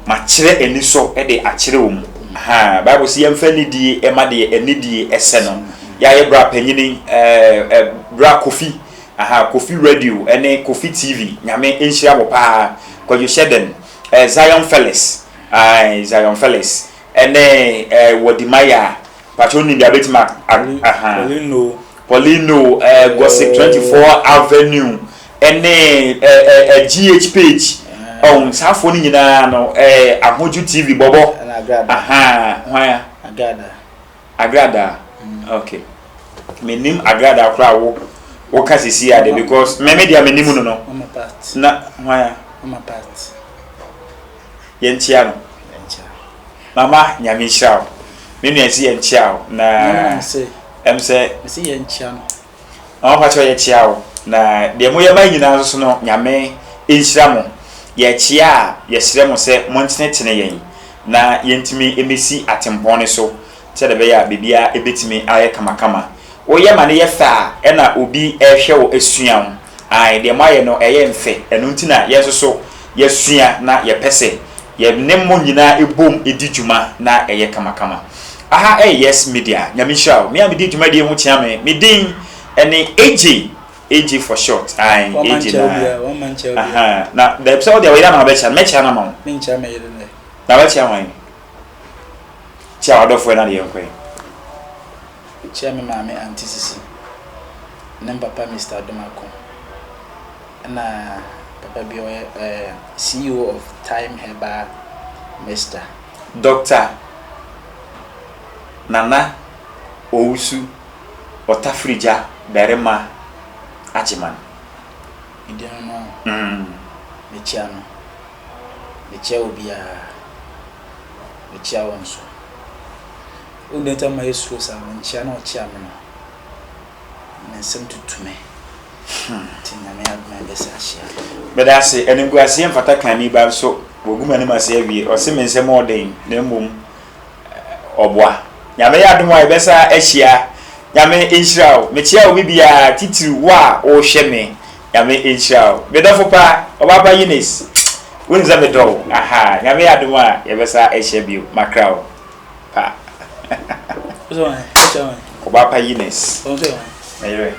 makyerɛ anisɔ de akyerɛ wɔn. Ha Bible sɛ yɛmfa anidie ɛma deɛ anidie ɛsɛ no. Yɛayɛ bra panyini ɛɛ bra Kofi Aha Kofi radio ɛne Kofi TV nyame nhyira mo paa Kwadwo Hyɛden eh, Zion Felix ae Zion Felix ɛne eh, Wɔdi Maya. Pakyɛ wonim deɛ abɛtumi a aha. Paulino. Paulino, eh, Gossip 24 Avenue, ɛne eh, eh, GH page. Ɔn, saa afoɔ no nyinaa no, eh, Ahodwo TV bɔbɔ. Aha, hwan a? Agrada. Agrada, okay. Menim Agrada koraa wo woka sisi ade because me me deɛ menim no no. Mama Pat. Na hwan a? Mama Pat. Yɛnkyia no. Mama Nyame nhyira wo. Me nua si yɛnkyia wo na ɛm sɛ. Mesi yɛnkyia no. Mama pakyɛ yɛkyia wo na deɛ moyɛ ma nyinaa nso no Nyame nhyira mo. Yɛkyia a yɛsrɛ mo sɛ montenetene yɛn na yɛntumi mmɛsi atempɔn no so sɛdeɛ ɛbɛyɛ a biribiara ɛbɛtumi ayɛ kamakama. Woyɛ ma no yɛ fɛ a ɛna obi ɛrehwɛ wo asua wo. Ae, deɛ moayɛ no ɛyɛ mfɛ, ɛno nti na yɛn nso so yɛasua na yɛpɛ sɛ yɛne mo nyinaa bom di dwuma na ɛyɛ kamakama. Aha ɛyɛ Yes Media, Nyame nhyira wo. Me a medi dwumadie ho kyea me, me din ɛne AJ, AJ for short, ae, AJ na, aha, na daabi sɛ wo deɛ wo yere na wabɛkyea no, mɛkyea no ama wo. Menkyea me yere nɛ. Na wɛkyea hwan? Kyea w'adɔfoɔ na deɛ yɛnkɔ ɛ. Kyea me maame Auntie Sisi ne me papa Mister Adomako ɛna papa bi a ɔyɛ ɛɛ CEO of Thyme Herbal Mixture. Doctor Nana Owusu Ɔtafirigya Barima Agyeman. Me din no no, mekyea no. Mekyea obiara. Mekyea wo nso. Wo deɛ nti ama yɛ suro saa no nkyea na ɔkyea me no me nsam tutu me nti Nyame adom a yɛbɛsa ahyia. Meda ase, animguaseɛ mfata kanni ba nso wagu m'anim ase awie, ɔse me nsam ɔɔden na mmom ɔboa. Nyame yɛ adom a yɛbɛsa ahyia, Nyame nhyira wo, mekyea obi biara titiriw wo a wohwɛ me, Nyame nhyira wo. Me dɔfo pa, Ɔbaapa Eunice, wonim sɛ medɔ wo, ahaa, Nyame yɛ adom a yɛbɛsa ahyia bio, makra wo. Pa. Ɔbaapa Eunice. Me yere.